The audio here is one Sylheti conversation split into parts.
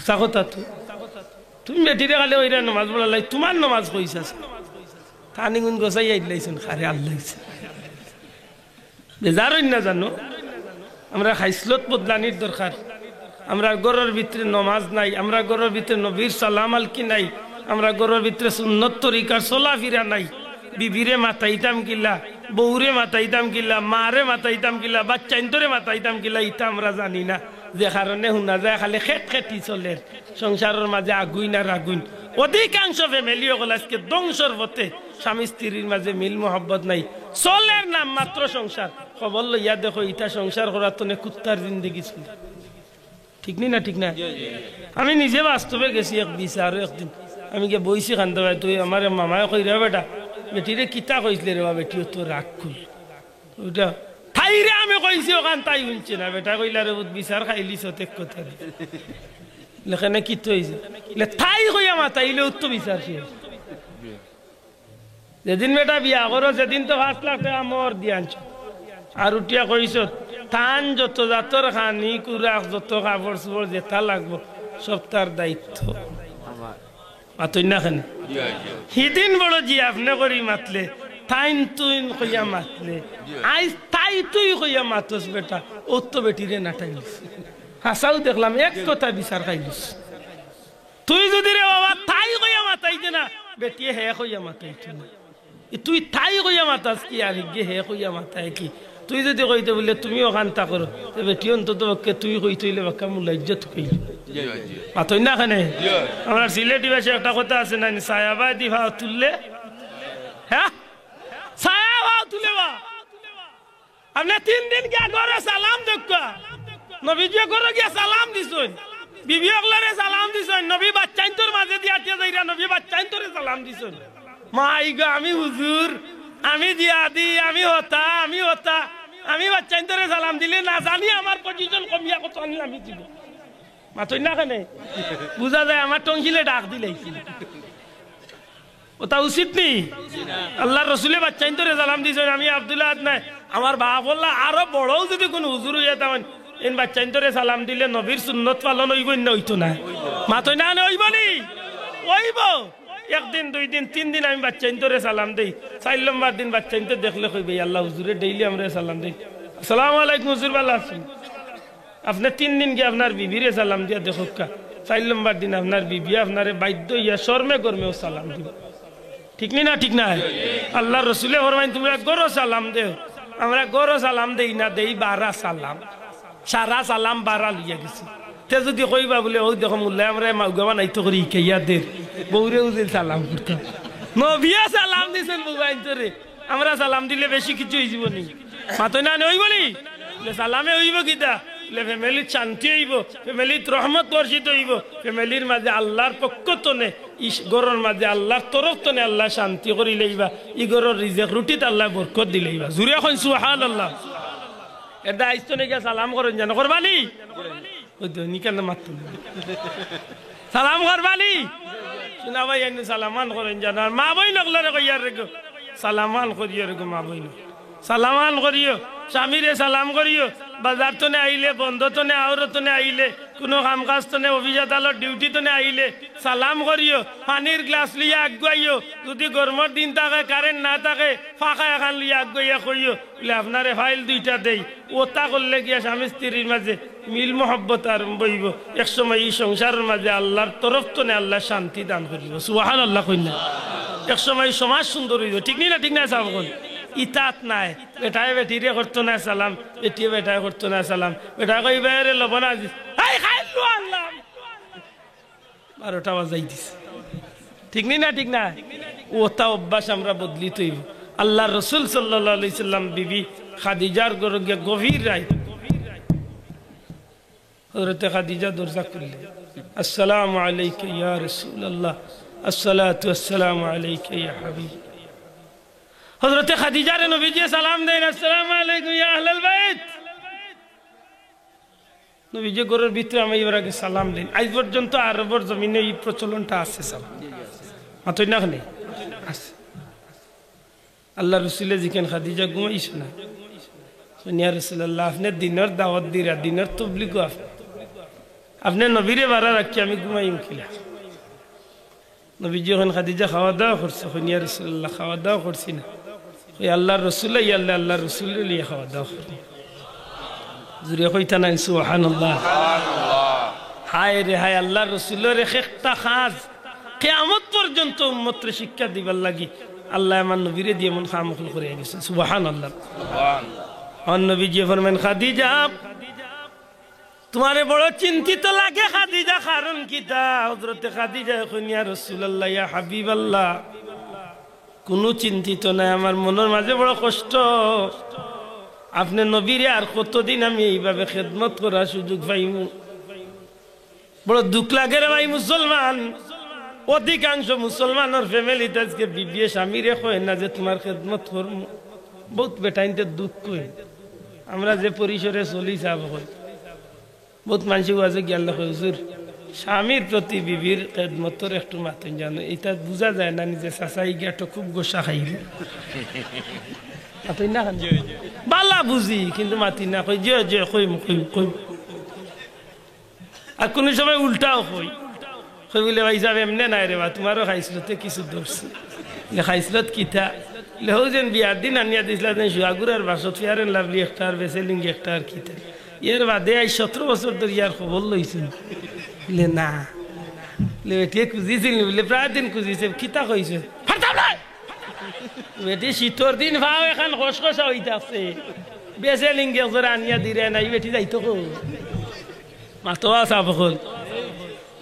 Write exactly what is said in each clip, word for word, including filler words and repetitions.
হাছা কথা তো। তুমি বেটিরে খালি কইরায় নমাজ পড়ার লাগি, তুমার নমাজ কই আছে? তান ইগুন গছাইয়া দিলাইছইন, খারে আল্লাইছে। বেজার অইন না জানো? আমরার খাইছলত বদলানির দরকার। আমরার ঘরর ভিতরে নমাজ নাই, আমরার ঘরর ভিতরে নবীর সালাম আলকি নাই, আমরার ঘরর ভিতরে সুন্নত তরিকার চলাফিরা নাই। বিবিরে মাতাইতাম কিলা, বউরে মাতাইতাম কিলা, মারে মাতাইতাম কিলা, বাচ্চাইন্তরে মাতাইতাম কিলা, ইতা আমরা জানি না। যে কারণে হুনা যায় খালি খেটখেটি চলের, সংসারর মাঝে আগুইন আর আগুইন। অধিকাংশ family অকল আইজকে ধ্বংসর পথে, স্বামী স্ত্রীর মাঝে মিল মহব্বত নাই, চলের নাম মাত্র সংসার। খবর লইয়া দেখো, ইতা সংসার করার তনে কুত্তার জিন্দেগি চলে। ঠিক নি না? ঠিক না? আমি নিজে বাস্তবে গেছি এক বিচারো একদিন। আমি গিয়া বইছি কান্দা বায়, তুই আমার মামায় কইরা, "বেটা, বেটিরে কিতা কইছলে রে বা, বেটিও তো রাগ করি।" ওটা তাইরে আমি কইছি, অখান তাই হুনছে না। বেটা কইলা, "রে পুত, বিচার খাইলিছত এক কথা।" লেখেনে কিতা অইছে? লে তাই কইয়া মাতাইলে উত্তর বিচার শেষ। যেদিন বেটা বিয়া করো, সেদিন তো পাঁচ লাখ টেকা মোহর দিয়া আনছো। আর উঠিয়া কইছো, তান যত জাতর খানি, কুরাক, যত কাপড় চোপড় যেতা লাগবো, সব তার দায়িত্ব। মাতইন না কেনে? হিদিন বড় জি আপনে করি মাতলে, তাইন তুইন কইয়া মাতলে, আইজ তাই তুই কইয়া মাতস বেটা, অউ তো বেটিরে নাটাইলিস। হাছাউ দেখলাম, এক কথা বিচার খাইলিস। তুই যুদি রে বাবা তাই কইয়া মাতাইতে না, বেটিয়ে হে কইয়া মাতাইতো না। ই তুই তাই কইয়া মাতাস কি আর হিগে হে কইয়া মাতায় কি? তুই যুদি কইতে বুলে তুমি অখানতা করো, তে বেটি অন্তত পক্ষে তুই কইতে অইলে বাক্কা মুলাইজ্জত কইল। মাতইন না কেনে? আমরার সিলেটি ভাষায় একটা কথা আছে না, ছায়া বায় দি ফাও তুললে, হ্যাঁ? ছায়া ফাও তুলে বা। আপনে তিন দিন গিয়া ঘরো সালাম দেউক্কা। নবীজিয়ে ঘরো গিয়া সালাম দিছইন, বিবি অকলরে সালাম দিছইন, নবী বাচ্চাইন্তর মাঝে দিয়া আটিয়া যাইরা, নবী বাচ্চাইন্তরে সালাম দিছইন। মাই গো, আমি হুজুর, আমি জিহাদি, আমি হতা, আমি হতা, আমি বাচ্চাইন্তরে সালাম দিলে না জানি আমার position কমিয়া কত আনিল আমি দিব। মাতইন না কেনে? বুঝা যায় আমার টংসিলে ডাক দিলাইছে। অতা উচিত নি? আল্লার রসুলে বাচ্চাইন্তরে সালাম দিছইন, আমি আব্দুল্লাহ আদনায়, আমার বাপ অকললা আরো বড়ও যুদি কুনু হুজুর অইয়া থাকইন, এইন বাচ্চাইন্তরে সালাম দিলে নবীর সুন্নত পালন অইবো না অইতো না? মাতইন না কেনে, অইবো নি? অইবো। একদিন, দুই দিন, তিন দিন আমি বাচ্চাইন্তরে সালাম দেই, চাইর লম্বর দিন বাচ্চাইন্তে দেখলে কইবা, "আল্লা, হুজুরে daily আমরারে সালাম দেইন, 'আসসালামু আলাইকুম হুজুর, ভালা আছইন?'" আপনে তিন দিন গিয়া আপনার বিবিরে সালাম দিয়া দেখউক্কা, চাইর লম্বর দিন আপনার বিবিয়ে আপনারে বাধ্য অইয়া শরমে গরমেও সালাম দিবো। ঠিক নি না? ঠিক না? আল্লার রসুলে ফরমাইন, তুমরা ঘরো সালাম দেও, আমরা ঘরো সালাম দেই না, দেই বারা সালাম, সারা সালাম বারা লইয়া গেছি। তে যুদি কইবা বুলে, "অউ দেখো মুল্লায় আমরারে মাউগা বানাইতো করি হিকাইয়া দের, বউরেও যে সালাম করতাম।" নবীয়ে সালাম দিছইন বউবাইন্তরে, আমরা সালাম দিলে বেশি কিছু অইযিবো নি? মাতইন না কেনে, অইবো নি? বুলে, সালামে অইবো কিতা? বুলে, familyত শান্তি অইবো, familyত রহমত বর্ষিত অইবো, familyর মাঝে আল্লার পক্ষ তনে, ইস, ঘরর মাঝে আল্লার তরফ তনে আল্লায় শান্তি করিলাইবা, ই ঘরর রিজেক রুটিত আল্লায় বরকত দিলাইবা। জুরে কইন সুবহানাল্লাহ। এরদায় আইজ তনে গিয়া সালাম করইন জানো, করবা নি? অউ তো নিকান মাততো না। সালাম করবা নি? হুনা ভাই, এনে সালামান করইন জানো। আর মা বইন অকলরে কইয়ার রেগো, সালামান করিও রেগো মা বইন। সালামান করিও, স্বামীরে সালাম করিও। বাজার তনে আইলে, বন্দ তনে, আওর তনে আইলে, কুনু কাম কাজ তনে, অফিস আদালত, duty তনে আইলে সালাম করিও। পানির গ্লাস লইয়া আগুয়াইও। যুদি গরমর দিন থাকে, current না থাকে, ফাঁকা এখান লইয়া আগুয়াইয়া কইও, বুলে, "আপনারে file দুইটা দেই।" অতা করলে গিয়া স্বামী স্ত্রীর মাঝে মিল মহব্বত আরম্ভ অইবো। এক সময় ই সংসারর মাঝে আল্লার তরফ তনে আল্লায় শান্তি দান করিবো। সুবহানাল্লাহ কইন না? এক সময় সমাজ সুন্দর অইবো। ঠিক নি না? ঠিক না? সাব অকল ইতাত নাই, বেটায় বেটিরে করতো না সালাম, বেটিয়ে বেটায় করতো না সালাম। বেটায় কইবা, "এরে লবণ আজিস, এই খাইল লু আনলাম।" বারোটা বাজাই দিছে। ঠিক নি না? ঠিক না? অতা অভ্যাস আমরা বদলিতো অইবো। আল্লার রসুল সাল্লাল্লাহু আলাইহি সাল্লাম বিবি খাদিজার ঘরো গিয়া গভীর রাইত হযরতে খাদিজা দরজা খুললে, "আসসালামু আলাইকা ইয়া রাসূলুল্লাহ, আসসালাতু ওয়াসসালামু আলাইকা ইয়া হাবিব।" হযরতে খাদিজারে নবীজিয়ে সালাম দেইন, "আসসালামু আলাইকুম ইয়া আহলাল বাইত।" নবীজিয়ে ঘরর ভিতরে হামাইবার আগে সালাম দেইন। আইজ পর্যন্ত আরবর জমিনে ই প্রচলনটা আছে সালাম। মাতইন না কেনে? আছে। আল্লার রসুলে জিকাইন, "খাদিজা ঘুমাইছো না?" কইন, "ইয়া রাসূলুল্লাহ, আপনে দিনর দাওয়াত দিরা, দিনর তবলিগো আপনে।" আপনে নবীরে বারা রাখি আমি ঘুমাইমু কিলা? নবীজি কইন, "খাদিজা, খাওয়া দাওয়া করছো?" কইন, "ইয়া রাসূলুল্লাহ, খাওয়া দাওয়া করছি না।" কই, "আল্লাহর রসুল আইয়া আল্লাহ, আল্লাহর রসুলরে লইয়া খাওয়া দাওয়া করো।" জুরে কইতা নাইন সুবহানাল্লাহ। হায় রে হায়, আল্লাহর রসুলর এক একটা কাজ কিয়ামত পর্যন্ত উম্মতরে শিক্ষা দিবার লাগি আল্লায় আমার নবীরে দিয়া এমন কাম অকল করিয়া গেছইন। সুবহানাল্লাহ। আমার নবীজি ফরমাইন, "খাদিজা, তুমারে বড় চিন্তিত লাগে খাদিজা, কারণ কিতা?" হযরতে খাদিজায় কইন, "ইয়া রাসূলুল্লাহ, ইয়া হাবিবাল্লাহ, কুনু চিন্তিত নায়, আমার মনর মাঝে বড় কষ্ট। আপনে নবীরে আর কতদিন আমি এইভাবে খেদমত করার সুযোগ পাইমু? বড় দুখ লাগে রে ভাই মুসলমান। অধিকাংশ মুসলমানর ফ্যামিলিত আজকে বিবিয়ে স্বামীরে কয় না যে তুমার খেদমত করমু।" বউত বেটাইন্তে দুখ কয়। আমরা যে পরিসরে চলি, সাব কয়, বউত মানষে ওয়াজে গিয়া আল্লাহ কয়, "হুজুর, স্বামীর প্রতি বিবির খেদমতর একটু মাতইন জানো।" ইতা বুঝা যায় না, নিজে চাচাই গিয়া তো খুব গোসা খাইবে। মাতইন না কেনে? বালা বুঝি, কিন্তু মাতি না, কই, "জি, জি, কইমু, কইমু, কইমু।" আর কুনু সময় উল্টাও কই, কই বুলে, "ভাইসাব, এমনে নায় রে বা, তুমারও খাইছলতে কিছু ধরছে।" বুলে, "খাইছলত কিতা?" বুলে, "হউ যেন বিয়ার দিন আনিয়া দিছলা যেন সুয়াগুরার বাসত Fair and Lovely একটা আর Vaseline একটা আর কিতা। এর বাদে আইজ সতরো বছর ধরি আর খবর লইছইন?" বুলে, "না।" বুলে, "বেটিয়ে খুজিছিল?" বুলে, "প্রায় দিন খুজিছে।" "কিতা কইছে?" "ফারতাম নায়।" বেটি শীতর দিন পাও এখান খসখসা অইতাছে, Vaseline গেছর আনিয়া দিরে নাই, বেটি যাইতো কই? মাতো আছা বকল।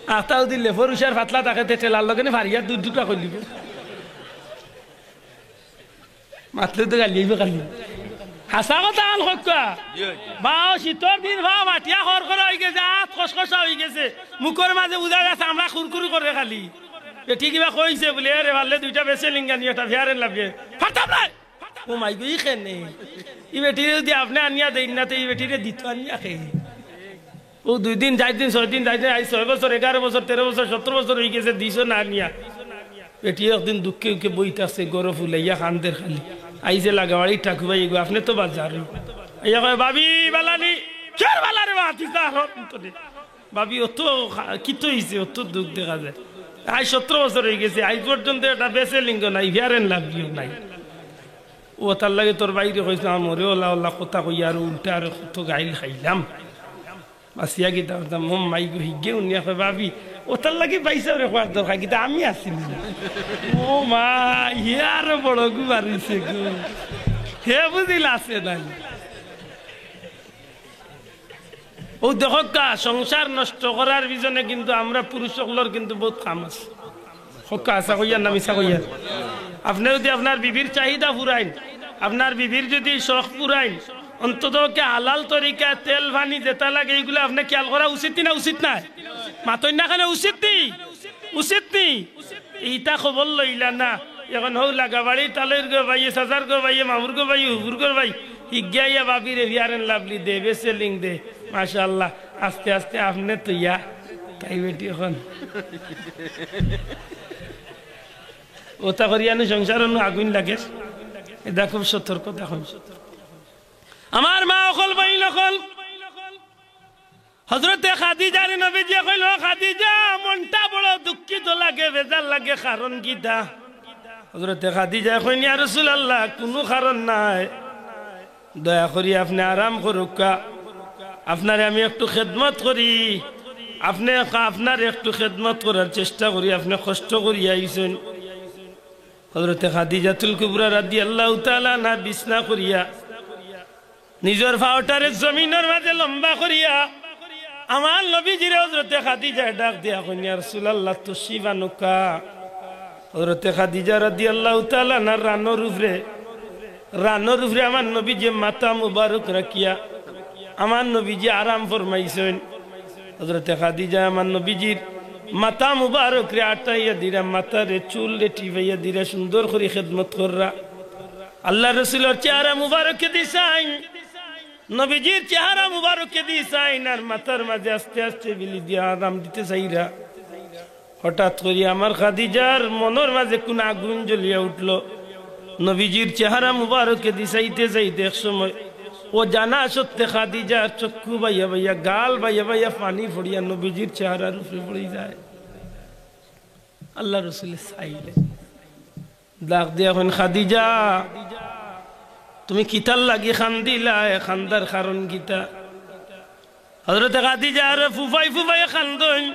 আখতাও দিলে ফরুষার ফাতলা থাকে, তে ঠেলার লগে নে ফারিয়ার দুই টুকরা করিলিব। মাতলে তো গালি আইবো খালি। হাছা কথা আন কউক্কা। বাও শীতর দিন বাও মাটিয়া খরখরা অইগেছে, আত খসখসা অইগেছে, মুখর মাঝে বুঝা যায় চামড়া কুরকুর করে খালি। বেটি কিবা কইছে বুলে, "এরে পারলে দুইটা Vaseline আনি একটা Fair and Lovely।" "ফারতাম নায়।" ও মাই গো, ই কেনে? ই বেটিরে যদি আপনে আনিয়া দেইন না, তে ই বেটিরে দিতো আনিয়া কে? ও দুই দিন, চাইর দিন, ছয় দিন, চাইর দিন, আইজ ছয় বছর, এগারো বছর, তেরো বছর, সতরো বছর অইগেছে, দিছো না আনিয়া। বেটি একদিন দুঃখে দুঃখে বই থাকছে, ঘরো ফুলাইয়া কান্দের খালি। আইছে লাগাবাড়ির ঠাকুভাই, এগো, আপনে তো বাজার। আইয়া কয়, "ভাবি, বালা নি?" "কিয়ার বালা রে বা, আতিসা হরত তো দে।" "ভাবি, অত খা-, কিতা অইছে, অত দুঃখ দেখা যায়? আইজ সতরো বছর অইগেছে, আইজ পর্যন্ত একটা Vaseline নাই, Fair and Lovely নাই।" "ও তার লাগি তোর ভাইরে কইছলাম, মরে ওলা ওলা কথা কইয়া আর উল্টা আর কত গাইল খাইলাম।" বাঁচিয়া কিতা করতাম, ও মাই গো, হিগে উনিয়া কয়, "ভাবি, ও তার লাগি বাইসা ওরে কওয়ার দরকার কিতা, আমি আছি না।" ও মা, হে আরো বড় গুবার অইছে গো। হে বুঝিল আছে নাই। ও দেখউক্কা, সংসার নষ্ট করার পিছনে কিন্তু আমরা পুরুষ অকলর কিন্তু বউত কাম আছে। হক্কা, হাছা কইয়ার না মিছা কইয়ার? আপনে যদি আপনার বিবির চাহিদা ফুরাইন, আপনার বিবির যদি শখ ফুরাইন, অন্তত পক্ষে হালাল তরিকায় তেল পানি যেটা লাগে, এইগুলা আপনে খেয়াল করা উচিত নি না উচিত নায়? মাতইন না কেনে, উচিত নি? উচিত নি? ইতা খবর লইলা না। এখন হউ লাগাবাড়ি, তালইর গো ভাইয়ে, চাচার গো ভাইয়ে, মামুর গো ভাইয়ে, হুবুর গো ভাই, হিগিয়া ইয়া ভাবিরে Fair and Lovely দে, Vaseline দে, মাশাআল্লাহ। আস্তে আস্তে আপনে তো ইয়া, তাই বেটি এখন। ওটা করিয়া নু সংসার নু আগুইন লাগে, এটা খুব সতর্ক থাকইন। আমার মা অকল, বইন অকল, হযরতে খাদিজারে নবীজিয়ে কইলা, "ও খাদিজা, মনটা বড় দুঃখিত লাগে, বেজার লাগে, কারণ কিতা?" হযরতে খাদিজায় কইন, "ইয়া রাসূলুল্লাহ, কুনু কারণ নাই, দয়া করি আপনে আরাম করউক্কা, আপনারে আমি একটু খেদমত করি, আপনে, আপনারে একটু খেদমত করার চেষ্টা করি, আপনে কষ্ট করিয়া আইছইন।" হযরতে খাদিজাতুল কুবরা রাদিয়াল্লাহু তাআলা আনহা বিছনা করিয়া নিজর পাওটারে জমিনর মাঝে লম্বা করিয়া আমার নবীজিরে হযরতে খাদিজায় ডাক দিয়া কইন, "ইয়া রাসূলুল্লাহ, তশরিফ আনউক্কা।" হযরতে খাদিজা রাদিয়াল্লাহু তাআলা আনহার রানর উপরে, রানর উপরে আমার নবীজিয়ে মাথা মুবারক রাখিয়া আমার নবীজিয়ে আরাম ফরমাইছইন। হযরতে খাদিজায় আমার নবীজির মাথা মুবারকরে আটাইয়া দিরা, মাথারে চুলরে টিপাইয়া দিরা, সুন্দর করি খেদমত কররা। আল্লাহর রসুলর চেহারা মুবারকেদি চাইন, নবীজির চেহারা মুবারকেদি চাইন, আর মাথার মাঝে আস্তে আস্তে বিলি দিয়া আরাম দিতে চাইরা। হঠাৎ করি আমার খাদিজার মনর মাঝে কুন আগুন জ্বলিয়া উঠলো। নবীজির চেহারা মুবারকেদি চাইতে চাইতে এক সময় অজানা সত্ত্বে খাদিজার চক্ষু বাইয়া বাইয়া, গাল বাইয়া বাইয়া পানি পড়িয়া নবীজির চেহারার উপরে পড়ি যায়। আল্লার রসুলে চাইলে ডাক দিয়া কইন, "খাদিজা, তুমি কিতার লাগি কান্দিলায়? কান্দার কারণ কিতা?" হযরতে খাদিজা আরো ফুফাই ফুফাই কান্দইন।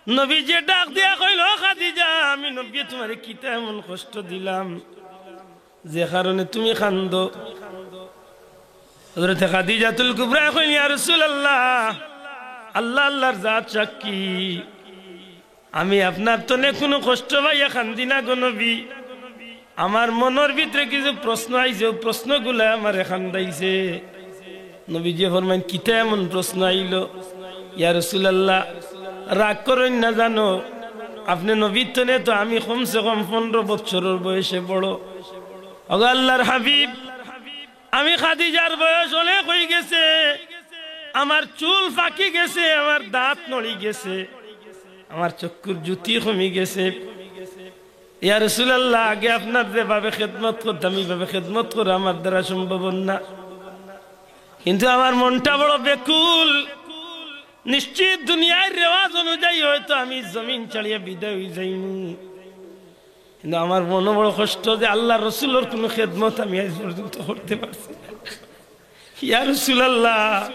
নবীজিয়ে ডাক দিয়া কইল, "ও খাদিজা, আমি নবীয়ে তুমারে কিতা এমন কষ্ট দিলাম যে কারণে তুমি কান্দো?" হযরতে খাদিজাতুল কুবরা কইন, "ইয়া রাসূলুল্লাহ, আল্লাহ, আল্লার জাত সাক্ষী, আমি আপনার তনে কুনু কষ্ট পাইয়া কান্দি না গো নবী। আমার মনর ভিতরে কিছু প্রশ্ন আইছে, অউ প্রশ্নগুলা আমারে কান্দাইছে।" নবীজিয়ে ফরমাইন, "কিতা এমন প্রশ্ন আইলো?" "ইয়া রাসূলুল্লাহ, রাগ করইন না জানো, আপনে নবীর তনে তো আমি কমসে কম পনরো বৎসরর বয়সে বড়। ওগো আল্লার হাবিব, আমি খাদিজার বয়স অনেক অইগেছে, আমার চুল পাকি গেছে, আমার দাঁত নড়ি গেছে, আমার চক্ষুর জ্যোতি কমি গেছে। ইয়া রাসূলুল্লাহ, আগে আপনার যেভাবে খেদমত করতাম, এইভাবে খেদমত করা আমার দ্বারা সম্ভব না। কিন্তু আমার মনটা বড় ব্যাকুল, নিশ্চিত দুনিয়ার রেওয়াজ অনুযায়ী হয়তো আমি জমিন ছাড়িয়া বিদায় অই যাইমু, কিন্তু আমার মনো বড় কষ্ট যে আল্লার রসুলর কুনু খেদমত আমি আইজ পর্যন্ত করতে পারছি না।" "ইয়া রাসূলুল্লাহ,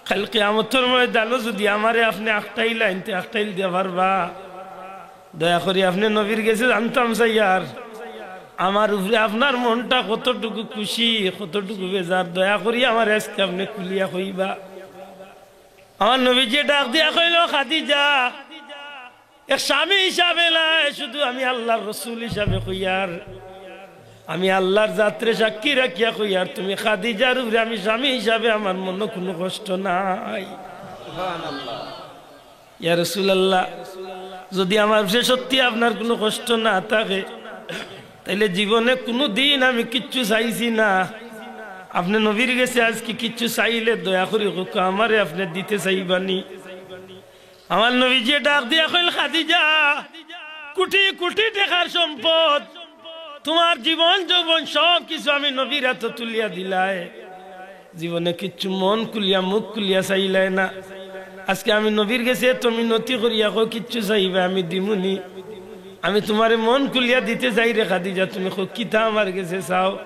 কাইল কিয়ামতর ময়দানো যুদি আমারে আপনে আখটাইলাইন, তে আখটাইল দিয়া পারবা? দয়া করি আপনে নবীর গেছে জানতাম চাইয়ার, আমার উপরে আপনার মনটা কতটুকু খুশি, কতটুকু বেজার, দয়া করি আমারে আইজকে আপনে খুলিয়া কইবা।" আমার নবীজিয়ে ডাক দিয়া কইল, "খাদিজা, এক স্বামী হিসাবে নায়, শুধু আমি আল্লার রসুল হিসাবে কইয়ার, আমি আল্লার জাতরে সাক্ষী রাখিয়া কইয়ার, তুমি খাদিজার উপরে আমি স্বামী হিসাবে আমার মনো কুনু কষ্ট নাই।" ইয়া রাসূলুল্লাহ, যুদি আমার উপরে সত্যি আপনার কুনু কষ্ট না থাকে, তাইলে জীবনে কুনু দিন আমি কিচ্ছু চাইছি না। আপনে নবীর গেছে আইজকে কিচ্ছু চাইলে দয়া করি কউক্কা, আমারে আপনে দিতে চাইবানি? আমার নবীজিয়ে ডাক দিয়া কইল, "খাদিজা, কুটি কুটি টেকার সম্পদ, তুমার জীবন যৌবন সব কিছু আমি নবীর আতো তুলিয়া দিলায়, জীবনে কিচ্ছু মন খুলিয়া মুখ খুলিয়া চাইলায় না। আইজকে আমি নবীর গেছে এতো মিনতি করিয়া কও কিচ্ছু চাইবায় আমি দিমুনি। আমি তুমারে মন খুলিয়া দিতে চাই রে খাদিজা, তুমি কও কিতা আমার গেছে চাও।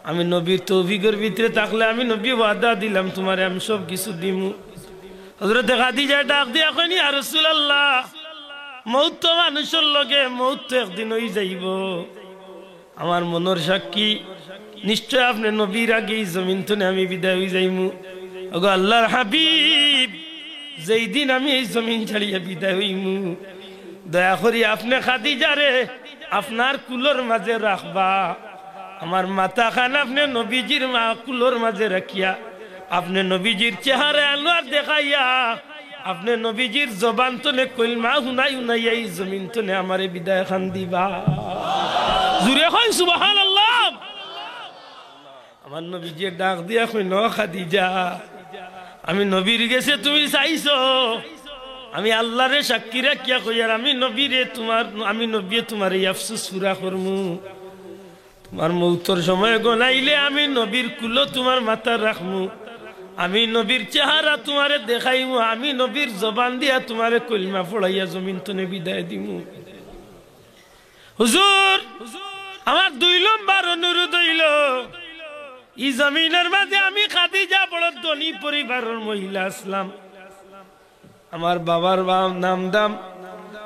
আমি নবীর তৌফিকর ভিতরে থাকলে আমি নবীয়ে ওয়াদা দিলাম তুমারে আমি সব কিছু দিমু।" হযরতে খাদিজায় ডাক দিয়া কইন, "ইয়া রাসূলুল্লাহ, মউত তো মানুষর লগে, মউত তো একদিন অই যাইবো। আমার মনর সাক্ষী, নিশ্চয় আপনে নবীর আগে ই জমিন তনে আমি বিদায় অই যাইমু। ওগো আল্লার হাবিব, যেই দিন আমি এই জমিন ছাড়িয়া বিদায় অইমু, দয়া করি আপনে খাদিজারে আপনার কুলর মাঝে রাখবা। আমার মাথাখান আপনে নবীজির মা কুলর মাঝে রাখিয়া, আপনে নবীজির চেহারা আনোয়ার দেখাইয়া, আপনে নবীজির জবান তনে কলমা হুনাই হুনাইয়া ই জমিন তনে আমারে বিদায় খান দিবা।" জুরে কইন সুবহানাল্লাহ। আমার নবীজিয়ে ডাক দিয়া কইন, "ও খাদিজা, আমি নবীর গেছে তুমি চাইছো, আমি আল্লারে সাক্ষী রাখিয়া কইয়ার, আমি নবীরে তুমার, আমি নবীয়ে তুমারে ই আফসোস পুরা করমু। তুমার মউতর সময় গনাইলে আমি নবীর কুলো তুমার মাথা রাখমু, আমি নবীর চেহারা তুমারে দেখাইমু, আমি নবীর জবান দিয়া তুমারে কলমা পড়াইয়া জমিন তনে বিদায় দিমু।" হুজুর, আমার দুই নম্বর অনুরোধ অইলো, ই জমিনর মাঝে আমি খাদিজা বড় ধনী পরিবারর মহিলা আছলাম। আমার বাবার বা-, নাম দাম,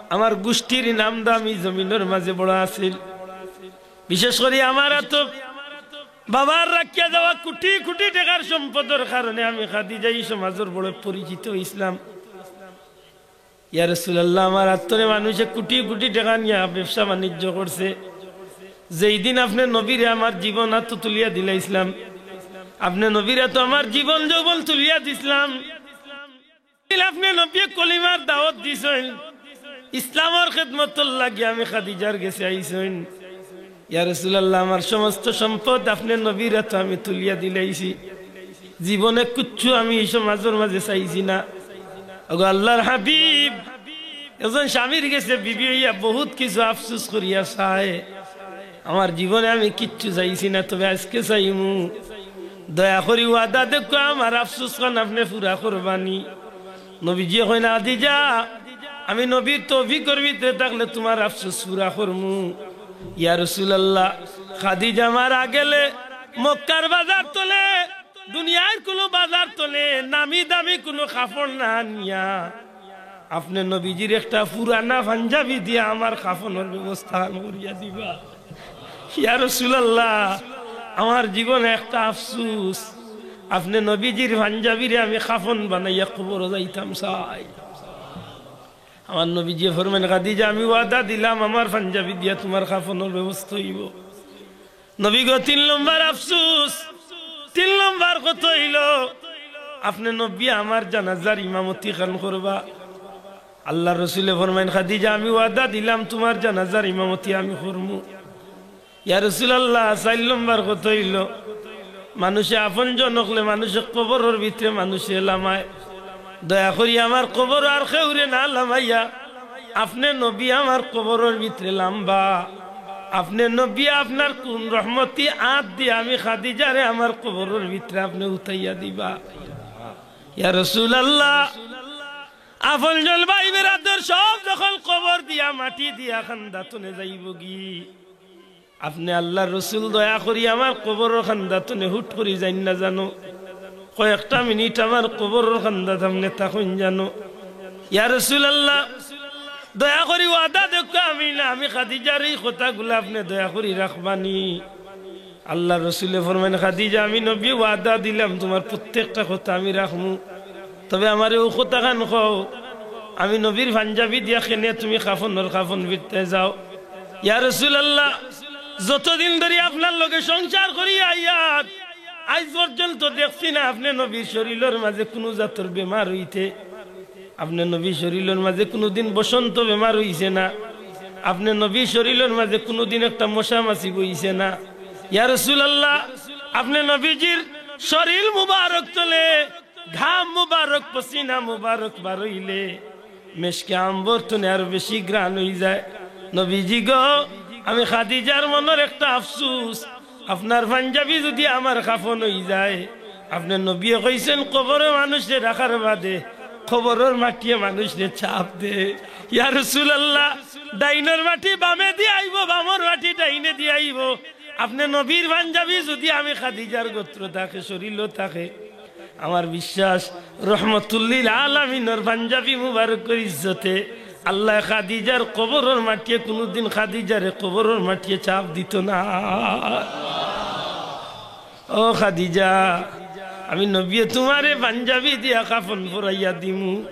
আমার গুষ্টির নাম দাম ই জমিনর মাঝে বড় আছিল। বিশেষ করি আমার আতো বাবার রাখিয়া যাওয়া কুটি কুটি টেকার সম্পদর কারণে আমি খাদিজা ই সমাজর বড় পরিচিত অইছলাম। ইয়া রাসূলুল্লাহ, আমার আত তনে মানুষে কুটি কুটি টেকা নিয়া ব্যবসা বাণিজ্য করছে। যেই দিন আপনে নবীরে আমার জীবন আতো তুলিয়া দিলাইছলাম, আপনে নবীর আতো আমার জীবন যৌবন তুলিয়া দিছলাম, আপনে নবীয়ে কলিমার দাওয়াত দিছইন, ইসলামর খেদমতর লাগি আমি খাদিজার গেছে আইছইন। ইয়া রাসূলুল্লাহ, আমার সমস্ত সম্পদ আপনে নবীর আতো আমি তুলিয়া দিলাইছি। জীবনে কুচ্ছু আমি ই সমাজর মাঝে চাইছি না। ওগো আল্লার হাবিব, একজন স্বামীর গেছে বিবি অইয়া বহুত কিছু আফসোস করিয়া চায়, আমার জীবনে আমি কিচ্ছু চাইছি না, তবে আইজকে চাইমু। দয়া করি ওয়াদা দেউক্কা, আমার আফসোস খান আপনে পুরা করবানি। নবীজিয়ে কইন, "খাদিজা, আমি নবীর তৌফিকর ভিতরে থাকলে তুমার আফসোস পুরা করমু।" ইয়া রাসুলাল্লাহ, খাদিজা মারা গেলে মক্কার বাজার তনে, দুনিয়ার কুনু বাজার তনে নামি দামি কুনু কাপড় না আনিয়া আপনে নবীজির একটা পুরানা পাঞ্জাবি দিয়া আমার কাফনর ব্যবস্থা করিয়া দিবা। ইয়া রাসুলাল্লাহ, আমার জীবনে একটা আফসুস, আপনে নবীজির পাঞ্জাবিরে আমি কাফন বানাইয়া কবরো যাইতাম চাই। আমার নবীজিয়ে ফরমাইন, "খাদিজা, আমি ওয়াদা দিলাম আমার পাঞ্জাবি দিয়া তুমার কাফনর ব্যবস্থা অইবো।" নবীগো, তিন নম্বর আফসুস, তিন নম্বর কথা অইলো, আপনে নবী আমার জানাজার ইমামতি খান করবা। আল্লার রসুলে ফরমাইন, "খাদিজা, আমি ওয়াদা দিলাম তুমার জানাজার ইমামতি আমি করমু।" ইয়া রাসুলাল্লাহ, চাইর নম্বর কথা অইলো, মানুষে আপনজন অকলে মানুষে কবরর ভিতরে মানুষে লামায়, দয়া করি আমার কবরো আর কেউরে না লামাইয়া আপনে নবী আমার কবরর ভিতরে লামবা। আপনে নবী আপনার কুন রহমতি আত দিয়া আমি খাদিজারে আমার কবরর ভিতরে আপনে উঠাইয়া দিবা। ইয়া রাসুলাল্লাহ, আপনজন ভাই বেরাদর সব যখন কবর দিয়া মাটি দিয়া কান্দা তনে যাইবোগি, আপনে আল্লার রসুল দয়া করি আমার কবরর কান্দা তনে হুট করি যাইন না জানো, কয়েকটা মিনিট আমার কবরর কান্দাত আপনে থাকইন জানো। ইয়া রাসুলাল্লাহ, দয়া করি ওয়াদা দেউক্কা, আমি না, আমি খাদিজার ই কথাগুলা আপনে দয়া করি রাখবানি। আল্লার রসুলে ফরমাইন, "খাদিজা, আমি নবী ওয়াদা দিলাম তুমার প্রত্যেকটা কথা আমি রাখমু, তবে আমারে অউ কথা খান কও, আমি নবীর পাঞ্জাবি দিয়া কেনে তুমি কাফনর কাফন ভিতরে যাও?" ইয়া রাসুলাল্লাহ, যতদিন ধরি আপনার লগে সংসার করি আইয়ার, আইজ পর্যন্ত দেখছি না আপনে নবীর শরীলর মাঝে কুনু জাতর বেমার অইতে। আপনে নবীর শরীলর মাঝে কুনুদিন বসন্ত বেমার অইছে না। আপনে নবীর শরীলর মাঝে কুনুদিন একটা মশা মাছি বইছে না। ইয়া রাসুলাল্লাহ, আপনে নবীজির শরীল মুবারক তনে ঘাম মুবারক, পসিনা মুবারক বারইলে মেশকে আম্বর তনে আরো বেশি ঘ্রাণ অইযায়। নবীজি গো, আমি খাদিজার মনর একটা আফসুস, আপনার পাঞ্জাবি যুদি আমার কাফন অইযায়, আপনে নবীয়ে কইছইন, কবরে মানুষরে রাখার বাদে কবরর মাটিয়ে মানুষরে চাপ দে। ইয়া রাসুলাল্লাহ, ডাইনর মাটি বামেদি আইবো, বামর মাটি ডাইনেদি আইবো। আপনে নবীর পাঞ্জাবি যুদি আমি খাদিজার গত্র থাকে, শরীলো থাকে, আমার বিশ্বাস, রহমতুল্লিল আলামিনর পাঞ্জাবি মুবারকর ইজ্জতে আল্লায় খাদিজার কবরর মাটিয়ে কুনুদিন খাদিজারে কবরর মাটিয়ে চাপ দিতো না। ও খাদিজা, আমি নবীয়ে তুমারে পাঞ্জাবি দিয়া কাফন পরাইয়া দিমু।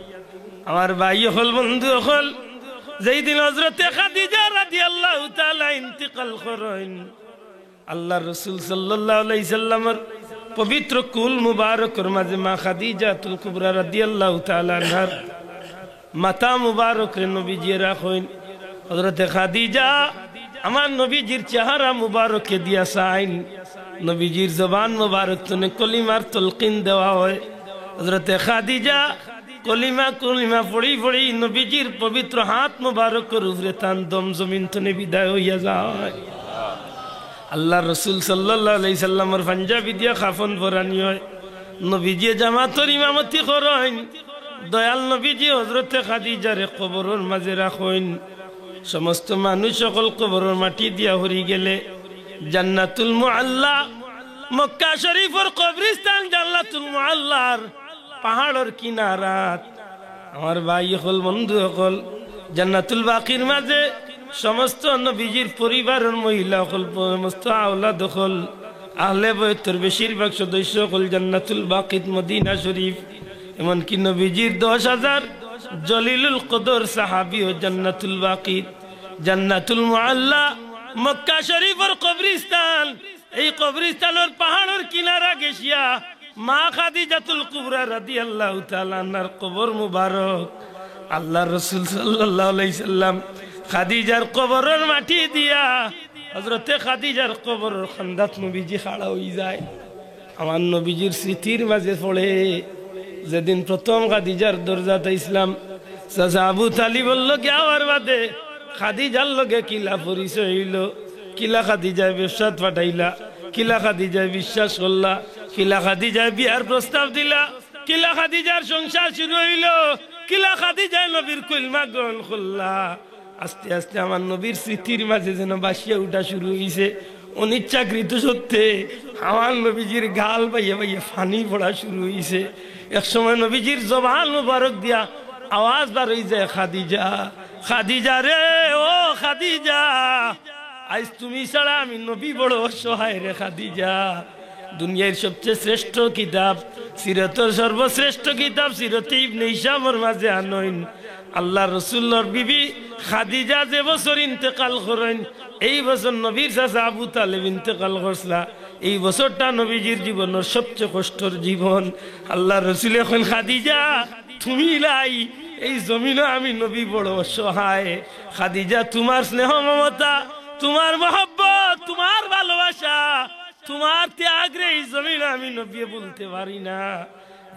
আমার ভাই অকল, বন্ধু অকল, যেইদিন হজরতে খাদিজা রাদিয়াল্লাহু তাআলা ইন্তিকাল করইন, আল্লার রসুল সাল্লাল্লাহু আলাইহি সাল্লামর পবিত্র কুল মুবারকর মাঝে মা খাদিজাতুল কুবরা রাদিয়াল্লাহু তাআলা আনহার মাথা মুবারকরে নবীজিয়ে রাখইন। হজরতে খাদিজা আমার নবীজির চেহারা মুবারকে দিয়া চাইন, নবীজির জবান মুবারক তনে কলিমার তলকিন দেওয়া অয়। হজরতে খাদিজা কলিমা কলিমা পড়ি পড়ি নবীজির পবিত্র হাত মুবারকর উপরে তান দম জমিন তনে বিদায় অইয়া যায়। আল্লার রসুল সাল্লাল্লাহু আলাইহি সাল্লামর পাঞ্জাবি দিয়া কাফন পরানি অয়। নবীজিয়ে জামাতর ইমামতি করইন। দয়াল নবীজি হজরতে খাদিজারে কবরর মাঝে রাখইন। সমস্ত মানুষ অকল কবরর মাটি দিয়া হরি গেলে জান্নাতুল মুআল্লা, মক্কা শরীফর কবরিস্তান জান্নাতুল মুআল্লার পাহাড়র কিনারাত। আমার ভাই অকল, বন্ধু অকল, জান্নাতুল বাকির মাঝে সমস্ত নবীজির পরিবারর মহিলা অকল, সমস্ত আওলাদ অকল, আহলে বয়তর বেশিরভাগ সদস্য অকল জান্নাতুল বাকিত মদিনা শরীফ। এমনকি নবীজির দশ হাজার জলিলুল কদর সাহাবিও জান্নাতুল বাকিত, জান্নাতুল মুআল্লা, মক্কা শরীফর কবরিস্তান। এই কবরিস্তানর পাহাড়র কিনারা গেছিয়া মা খাদিজাতুল কুবরা রাদিয়াল্লাহু তাআলা আনহার কবর মুবারক, আল্লার রসুল সাল্লাল্লাহু আলাইহি সাল্লাম খাদিজার কবরর মাটি দিয়া হজরতে খাদিজার কবরর কান্দাত নবীজি খাড়া অইযায়। আমার নবীজির স্মৃতির মাঝে পড়ে, যেদিন প্রথম খাদিজার দরজাত আইছলাম, চাচা আবু তালিবর লগে আওয়ার বাদে খাদিজার লগে কিলা পরিচয় অইলো, কিলা খাদিজায় ব্যবসাত পাঠাইলা, কিলা খাদিজায় বিশ্বাস করলা, কিলা খাদিজায় বিয়ার প্রস্তাব দিলা, কিলা খাদিজার সংসার শুরু অইলো, কিলা খাদিজায় নবীর কলমা গ্রহণ করলা। আস্তে আস্তে আমার নবীর স্মৃতির মাঝে যেন ভাসিয়া উঠা শুরু অইছে। অনিচ্ছাকৃত সত্ত্বে আমার নবীজির গাল বাইয়া বাইয়া পানি পড়া শুরু অইছে। এক সময় নবীজির জবান মোবারক দিয়া আওয়াজ বার অই যায়, "খাদিজা, খাদিজা রে, ও খাদিজা, আইজ তুমি ছাড়া আমি নবী বড় অসহায় রে খাদিজা।" দুনিয়ার সবচেয়ে শ্রেষ্ঠ কিতাব, সিরতর সর্বশ্রেষ্ঠ কিতাব সিরতে ইবনে হিশামর মাঝে আনইন, আল্লার রসুলর বিবি খাদিজা যে বছর ইন্তেকাল করইন, এই বছর নবীর চাচা আবু তালেব ইন্তেকাল করছলা। এই বছরটা নবীজির জীবনর সবচেয়ে কষ্টর জীবন। আল্লার রসুলে কইন, "খাদিজা, তুমি লাই, এই জমিনো আমি নবী বড় অসহায়। খাদিজা, তুমার স্নেহ মমতা, তুমার মহব্বত, তুমার ভালোবাসা, তুমার ত্যাগ রে এই জমিনো আমি নবীয়ে ভুলতে পারি না।"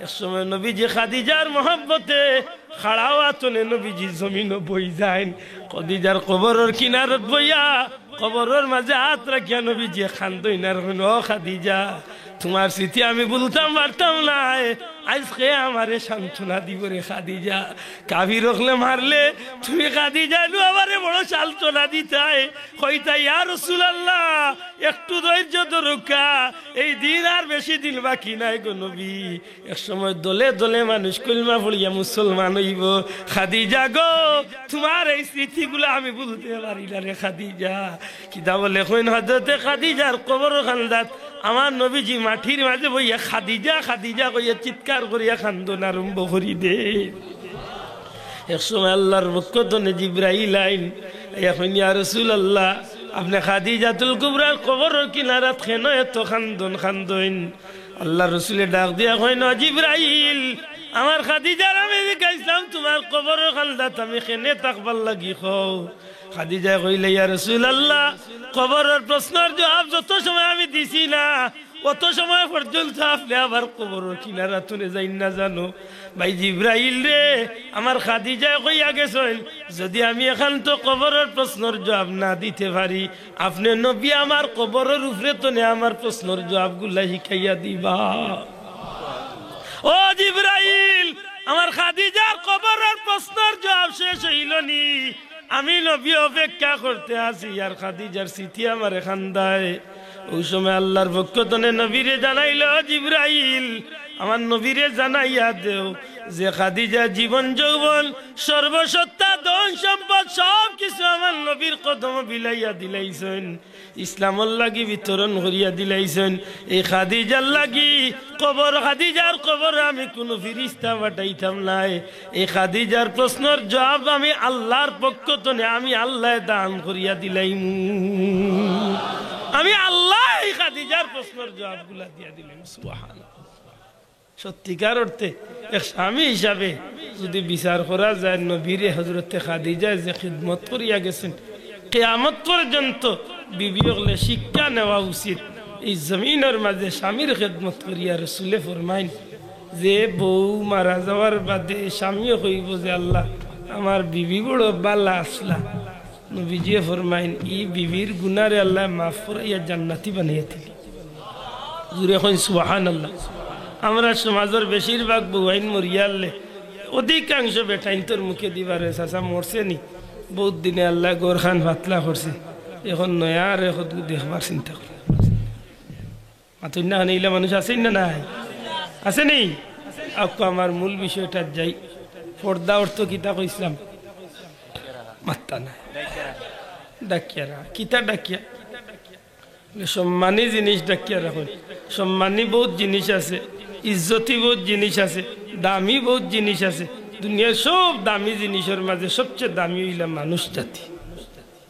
এক সময় নবীজি খাদিজার মহব্বতে খাড়া অওয়া তনে নবীজি জমিনো বই যাইন। খাদিজার কবরর কিনারত বইয়া কবরর মাঝে আত রাখিয়া নবীজিয়ে কান্দইন আর কইন, "ও খাদিজা, তুমার স্মৃতি আমি ভুলতাম পারতাম নায়, আইজকে আমারে সান্ত্বনা দিবো রে খাদিজা। কাফির অকলে মারলে তুমি খাদিজা নু আমারে বড় সান্ত্বনা দিতায়, কইতায়, 'ইয়া রাসুলাল্লাহ, একটু ধৈর্য ধরউক্কা, এই দিন আর বেশি দিন বাকি নাই গো নবী।'" এক সময় দলে দলে মানুষ কলমা পড়িয়া মুসলমান অইবো। খাদিজা গো, তুমার এই স্মৃতিগুলা আমি ভুলতে পারি না রে খাদিজা। কিতাবো লেখইন, হজরতে খাদিজার কবরর কান্দাত আমার নবীজি মাটির মাঝে বইয়া "খাদিজা, খাদিজা" কইয়া চিৎকার করিয়া কান্দন আরম্ভ করি দে। এক সময় আল্লার পক্ষ তনে জিব্রাইল আইন, আইয়া কইন, "ইয়া রাসুলাল্লাহ, আপনে খাদিজাতুল কুবরার কবরর কিনারাত কেনে এত কান্দন কান্দইন?" আল্লার রসুলে ডাক দিয়া কইন, "ও জিব্রাইল, আমার খাদিজার আমি জিকাইছলাম, তুমার কবরর কান্দাত আমি কেনে থাকবার লাগি কও?" খাদিজায় কইলে, "ইয়া রাসুলাল্লাহ, কবরর প্রশ্নর জুয়াব যত সময় আমি দিছি না, অত সময় পর্যন্ত আপনে আমার কবরর কিনারা তনে যাইন না জানো।" ভাই জিব্রাইল রে, আমার খাদিজায় কইয়া গেছইন, যুদি আমি এখান তো কবরর প্রশ্নর জুয়াব না দিতে পারি, আপনে নবী আমার কবরর উপরে তনে আমার প্রশ্নর জুয়াবগুলা হিকাইয়া দিবা। ও জিব্রাইল, আমার খাদিজার কবরর প্রশ্নর জুয়াব শেষ অইলো নি, আমি নবী অপেক্ষা করতে আছি, আর খাদিজার স্মৃতি আমারে কান্দায়। অউ সময় আল্লার পক্ষ তনে নবীরে জানাইল, "জিব্রাইল, আমার নবীরে জানাইয়া দেও যে খাদিজা জীবন যৌবন সর্বসত্তা ধন সম্পদ সব কিছু আমার নবীর কদমো বিলাইয়া দিলাইছইন, ইসলামর লাগি বিতরণ করিয়া দিলাইছইন। এই খাদিজার লাগি কবর, খাদিজার কবরো আমি কুনু ফিরিস্তা পাঠাইতাম নায়।" এই খাদিজার প্রশ্নর জুয়াব আমি আল্লার পক্ষ তনে, আমি আল্লায় দান করিয়া দিলাইমু। আমি আল্লায় এই খাদিজার প্রশ্নর জুয়াবগুলা দিয়া দিলাইমু। সুবহানাল্লাহ। সত্যিকার অর্থে এক স্বামী হিসাবে যুদি বিচার করা যায়, নবীরে হজরতে খাদিজায় যে খিদমত করিয়া গেছইন, কিয়ামত পর্যন্ত বিবি অকলে শিক্ষা নেওয়া উচিত। এই জমিনর মাঝে স্বামীর খেদমত করিয়া রসুলে ফরমাইন যে বউ মারা যাওয়ার বাদে স্বামীয়ে কইবো যে, "আল্লাহ, আমার বিবি বড় বালা আছলা।" নবীজিয়ে ফরমাইন, "ই বিবির গুনারে আল্লায় মাফ করাইয়া জান্নাতি বানাইয়া দিলি।" জুরে কইন সুবহানাল্লাহ। আমরা সমাজর বেশিরভাগ বউয়াইন মরিয়ারলে অধিকাংশ বেটাইন্তর মুখে দিবার, "চাচা মরছে নি, বউত দিনে আল্লায় ঘরখান পাতলা করছে, এখন নয়া আর এখন দেখবার চিন্তা করে।" মাতইন না কেনে, ইলা মানুষ আছে না নাই? আছে নি? আকু আমার মূল বিষয়টা যাই, পর্দা অর্থ কিতা কইছলাম? মাত্তা নাই। ডাকিয়া রাখা। কিতা ডাকিয়া? সম্মানী জিনিস ডাকিয়া রাখইন। সম্মানী বউত জিনিস আছে, ইজ্জতি বউত জিনিস আছে, দামি বউত জিনিস আছে। দুনিয়ার সব দামি জিনিসর মাঝে সবচেয়ে দামি অইলা মানুষ জাতি।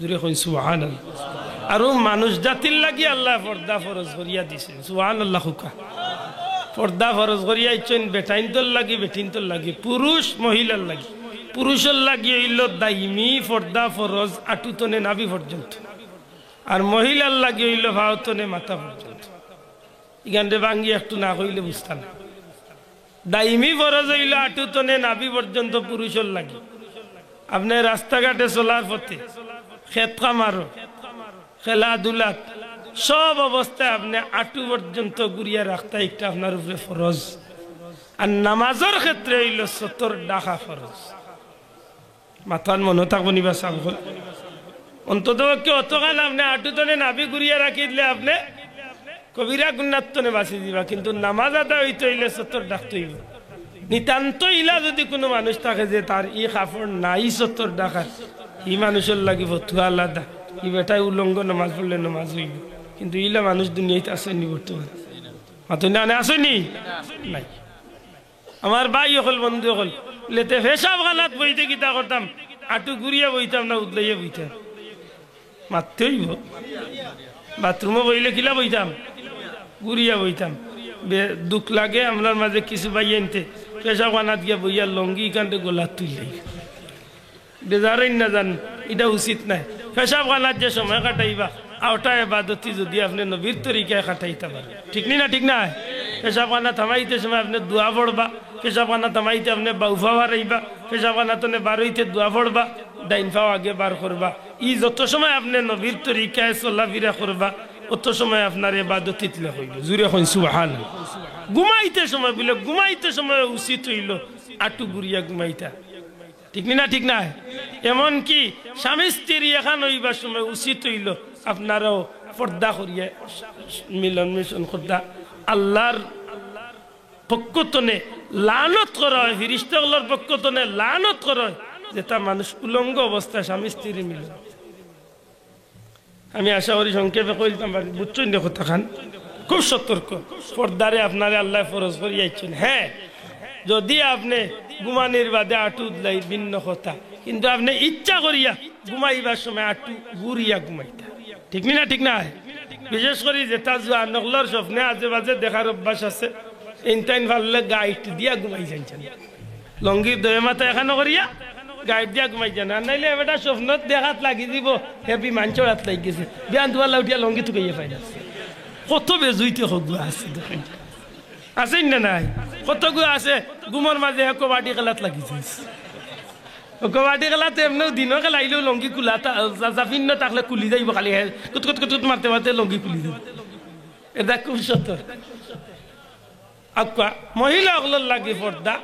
জুরে কইন সুবহানাল্লাহ। আর অউ মানুষ জাতির লাগি আল্লায় পর্দা ফরজ করিয়া দিছইন। সুবহানাল্লাহ কউক্কা। পর্দা ফরজ করিয়া দিছইন বেটাইন্তর লাগি, বেটিন্তর লাগি, পুরুষ মহিলার লাগি। পুরুষর লাগি অইলো দাইমি পর্দা ফরজ আটু তনে নাভি পর্যন্ত। আর মহিলার লাগি অইলো পাও তনে মাথা পর্যন্ত। ইখানরে ভাঙ্গি একটু না কইলে বুঝতা না। দাইমি ফরজ অইলো আটু তনে নাভি পর্যন্ত পুরুষর লাগি। আপনে রাস্তাঘাটে চলার পথে, খেত খামারো, খেলাধুলাত, সব অবস্থায় আপনে আটু পর্যন্ত ঘুরিয়া রাখতা একটা আপনার উপরে ফরজ। আর নামাজর ক্ষেত্রে অইলো সতর ঢাকা ফরজ। মাতখান মনো থাকবো নি বা সাব অকল? অন্তত পক্ষে অতখান আপনে আটু তনে নাভি ঘুরিয়া রাখি দিলে আপনে কবিরা গুনার তনে বাঁচি যিবা, কিন্তু নামাজ আদায় অইতে অইলে সতর ঢাকতে অইবো। নিতান্ত ইলা যুদি কুনু মানুষ থাকে যে তার ই কাপড় নাই সতর ঢাকার, ই মানুষর লাগি ফতুয়া আলাদা, ই বেটায় উলঙ্গ নামাজ পড়লে নামাজ অইবো, কিন্তু ইলা মানুষ দুনিয়াত আছে নি বর্তমানে? মাতইন না, আনে আছে নি? নাই। আমার ভাই অকল, বন্ধু অকল, বুলে তে পেশাবখানাত বইতে কিতা করতাম? আটু ঘুরিয়া বইতাম না উদলাইয়া বইতাম? মাততে অইবো। বাথরুমো বইলে কিলা বইতাম? ঘুরিয়া বইতাম। বে-, দুখ লাগে আমরার মাঝে কিছু ভাইয়াইন্তে পেশাবখানাত গিয়া বইয়া লঙ্গি ইখানতে গলাত তুললে। বেজার অইন না জান, ইটা উচিত নায়। পেশাবখানাত যে সময় কাটাইবা, অটা এবাদতি যুদি আপনে নবীর তরিকায় কাটাইতা পারইন। ঠিক নি না? ঠিক নায়? পেশাবখানাত হামাইতে সময় আপনে দোয়া পড়বা, পেশাবখানাত হামাইতে আপনে বাউ পাও হারাইবা, পেশাবখানা তনে বারইতে দোয়া পড়বা, ডাইন পাও আগে বার করবা। ই যত সময় আপনে নবীর তরিকায় চলাফিরা করবা, অত সময় আপনার এবাদতিত লেখ অইবো। জুরে কইন সুবহানাল্লাহ। ঘুমাইতে সময় বুলে, ঘুমাইতে সময় উচিত অইলো আটু ঘুরিয়া ঘুমাইতা। ঠিক নি না? ঠিক নায়? এমনকি স্বামী স্ত্রী একান অইবার সময় উচিত অইলো আপনারাও পর্দা করিয়া মিলন মিশন করতা। আল্লার পক্ষ তনে লানত করা অয়, ফিরিস্তা অকলর পক্ষ তনে লানত করা অয়, যেটা মানুষ উলঙ্গ অবস্থায় স্বামী স্ত্রী মিলে। আমি আশা করি সংক্ষেপে কইলাম, বুঝছইন নি কথাখান? খুব সতর্ক। পর্দারে আপনারে আল্লায় ফরজ করি আইছইন। হ্যাঁ, যুদি আপনে ঘুমানির বাদে আটু উদলাই ভিন্ন কথা, কিন্তু আপনে ইচ্ছা করিয়া ঘুমাইবার সময় আটু ঘুরিয়া ঘুমাইতা। ঠিক নি না? ঠিক নায়? বিশেষ করি যেটা জোয়ান অকলর স্বপ্নে আজে বাজে দেখার অভ্যাস আছে, ইনতাইন পারলে গাইট দিয়া ঘুমাই যাইন। লঙ্গির দয়ে মাথা একানো করিয়া গাইট দিয়া ঘুমাই যাইন। আর নাইলে এবার স্বপ্নত দেখাত লাগি যিবো, হে বিমান চড়াত লাগি গেছে। বিয়ান দুয়াল্লা উঠিয়া লঙ্গি তুকাইয়া পাই না। কত বেজুইতে হগুয়া আছে দেখইন। আছে না নাই? কতগুয়া আছে, ঘুমর মাঝে হে কবাডি খেলাত লাগি যাইছে। ও কবাডি খেলাত এমনেও দিনও খেলাইলেও লঙ্গি খুলা থা-, জা-, জাফিন্ন থাকলে খুলি যাইবো খালি, হে কুত কুত কুত কুত মারতে মারতে লঙ্গি খুলি যাইবো। এটা খুব সতর্ক। আক্কা, মহিলা অকলর লাগি পর্দা,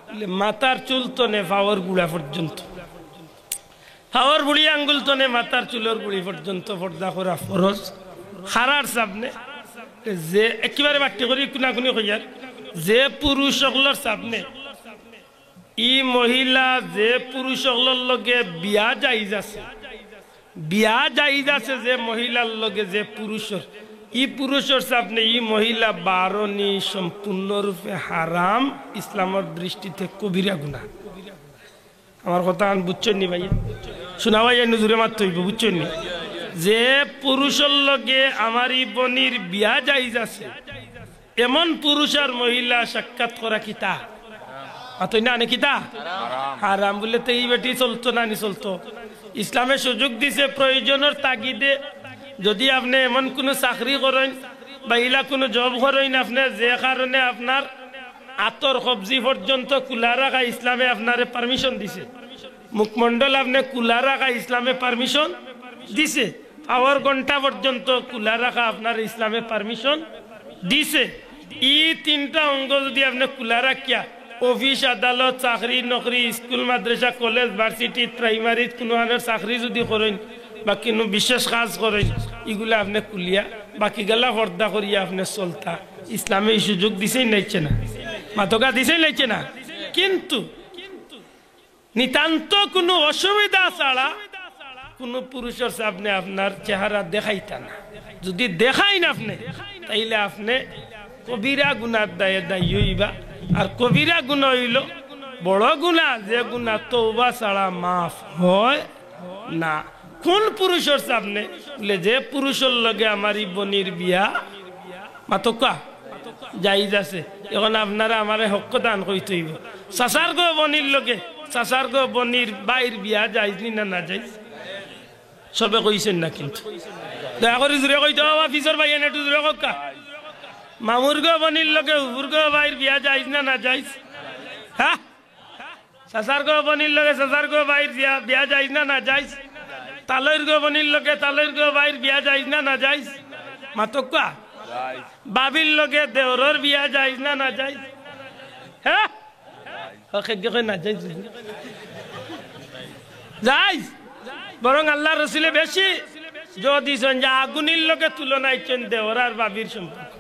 বুলে মাথার চুল তনে পাওর গুড়া পর্যন্ত, পাওর বুড়ি আঙ্গুল তনে মাথার চুলর গুড়ি পর্যন্ত পর্দা করা ফরজ। হারার সামনে যে একেবারে বাট্টি করি কুনাকুনি কইয়ার, যে পুরুষ অকলর সামনে ই মহিলা যে পুরুষ অকলর লগে বিয়া জাইজ আছে, বিয়া জাইজ আছে যে মহিলার লগে যে পুরুষর, ই পুরুষর সামনে ই মহিলা বারনি সম্পূর্ণরূপে হারাম, ইসলামর দৃষ্টিতে কবিরা গুনা। আমার কথা আন বুঝছইন নি ভাইয়া? শুনা ভাইয়া, নজুরে মাততে অইবো, বুঝছইন নি? যে পুরুষর লগে আমার ই বনির বিয়া জাইজ আছে, এমন পুরুষ আর মহিলা সাক্ষাৎ করা কিতা? মাতইন না, আনে কিতা? হারাম। বুলে তে ই বেটি চলতো না নি চলতো? ইসলামে সুযোগ দিছে প্রয়োজনর তাগিদে, যুদি আপনে এমন কুনু চাকরি করইন বা ইলা কুনু জব করইন, আপনে যে কারণে আপনার আতর কবজি পর্যন্ত খুলা রাখা ইসলামে আপনারে পারমিশন দিছে, মুখমণ্ডল আপনে খুলা রাখা ইসলামে পারমিশন দিছে, পাওর ঘন্টা পর্যন্ত খুলা রাখা আপনার ইসলামে পারমিশন দিছে। ই তিনটা অঙ্গ যুদি আপনে খুলা রাখিয়া অফিস আদালত, চাকরি নকরি, স্কুল মাদ্রাসা, কলেজ, ভার্সিটি, প্রাইমারিত কুনু আনের চাকরি যুদি করইন বা কুনু বিশেষ কাজ করইন, ইগুলা আপনে খুলিয়া বাকি গেলা পর্দা করিয়া আপনে চলতা। ইসলামে ই সুযোগ দিছেই নাইছে না? মাতকা দিছেই নাইছে না? কিন্তু নিতান্ত কুনু অসুবিধা ছাড়া কুনু পুরুষর সামনে আপনার চেহারা দেখাইতা না। যুদি দেখাইন আপনে, তাইলে আপনে কবিরা গুনার দায়ে দায়ী অইবা। আর কবিরা গুনা অইলো বড় গুনা, যে গুনা তওবা ছাড়া মাফ হয় না। কুন পুরুষর সামনে? বুলে, যে পুরুষর লগে আমার ই বনির বিয়া, মাতকা, জাইজ আছে। এখন আপনারা আমারে হক কথা আন কইতে অইবো। চাচার গো বনির লগে, চাচার গো বনির ভাইর বিয়া জাইজ নি না না জাইজ? সবে কইছইন না কিন্তু। দয়া করি জুরে কইতা, ও বা পিছর ভাইয়াইন একটু জুরে কউক্কা। মামুর গো বনির লগে ফুফুর গো ভাইর বিয়া জাইজ না না জাইজ? হ্যাঁ? চাচার গো বনির লগে চাচার গো ভাইর বিয়া, বিয়া জাইজ না না জাইজ? তালইর গো বনির লগে তালইর গো ভাইর বিয়া জাইজ না না জাইজ? মাতউক্কা। ভাবির লগে দেওরর বিয়া জায়েজ না নাজায়েজ? হ্যাঁ? হক, একে কয় নাজায়েজ। জায়েজ। বরং আল্লার রসুলে বেশি জোর দিছইন যে আগুনির লগে তুলনা দিছইন দেওর আর ভাবির সম্পর্ক।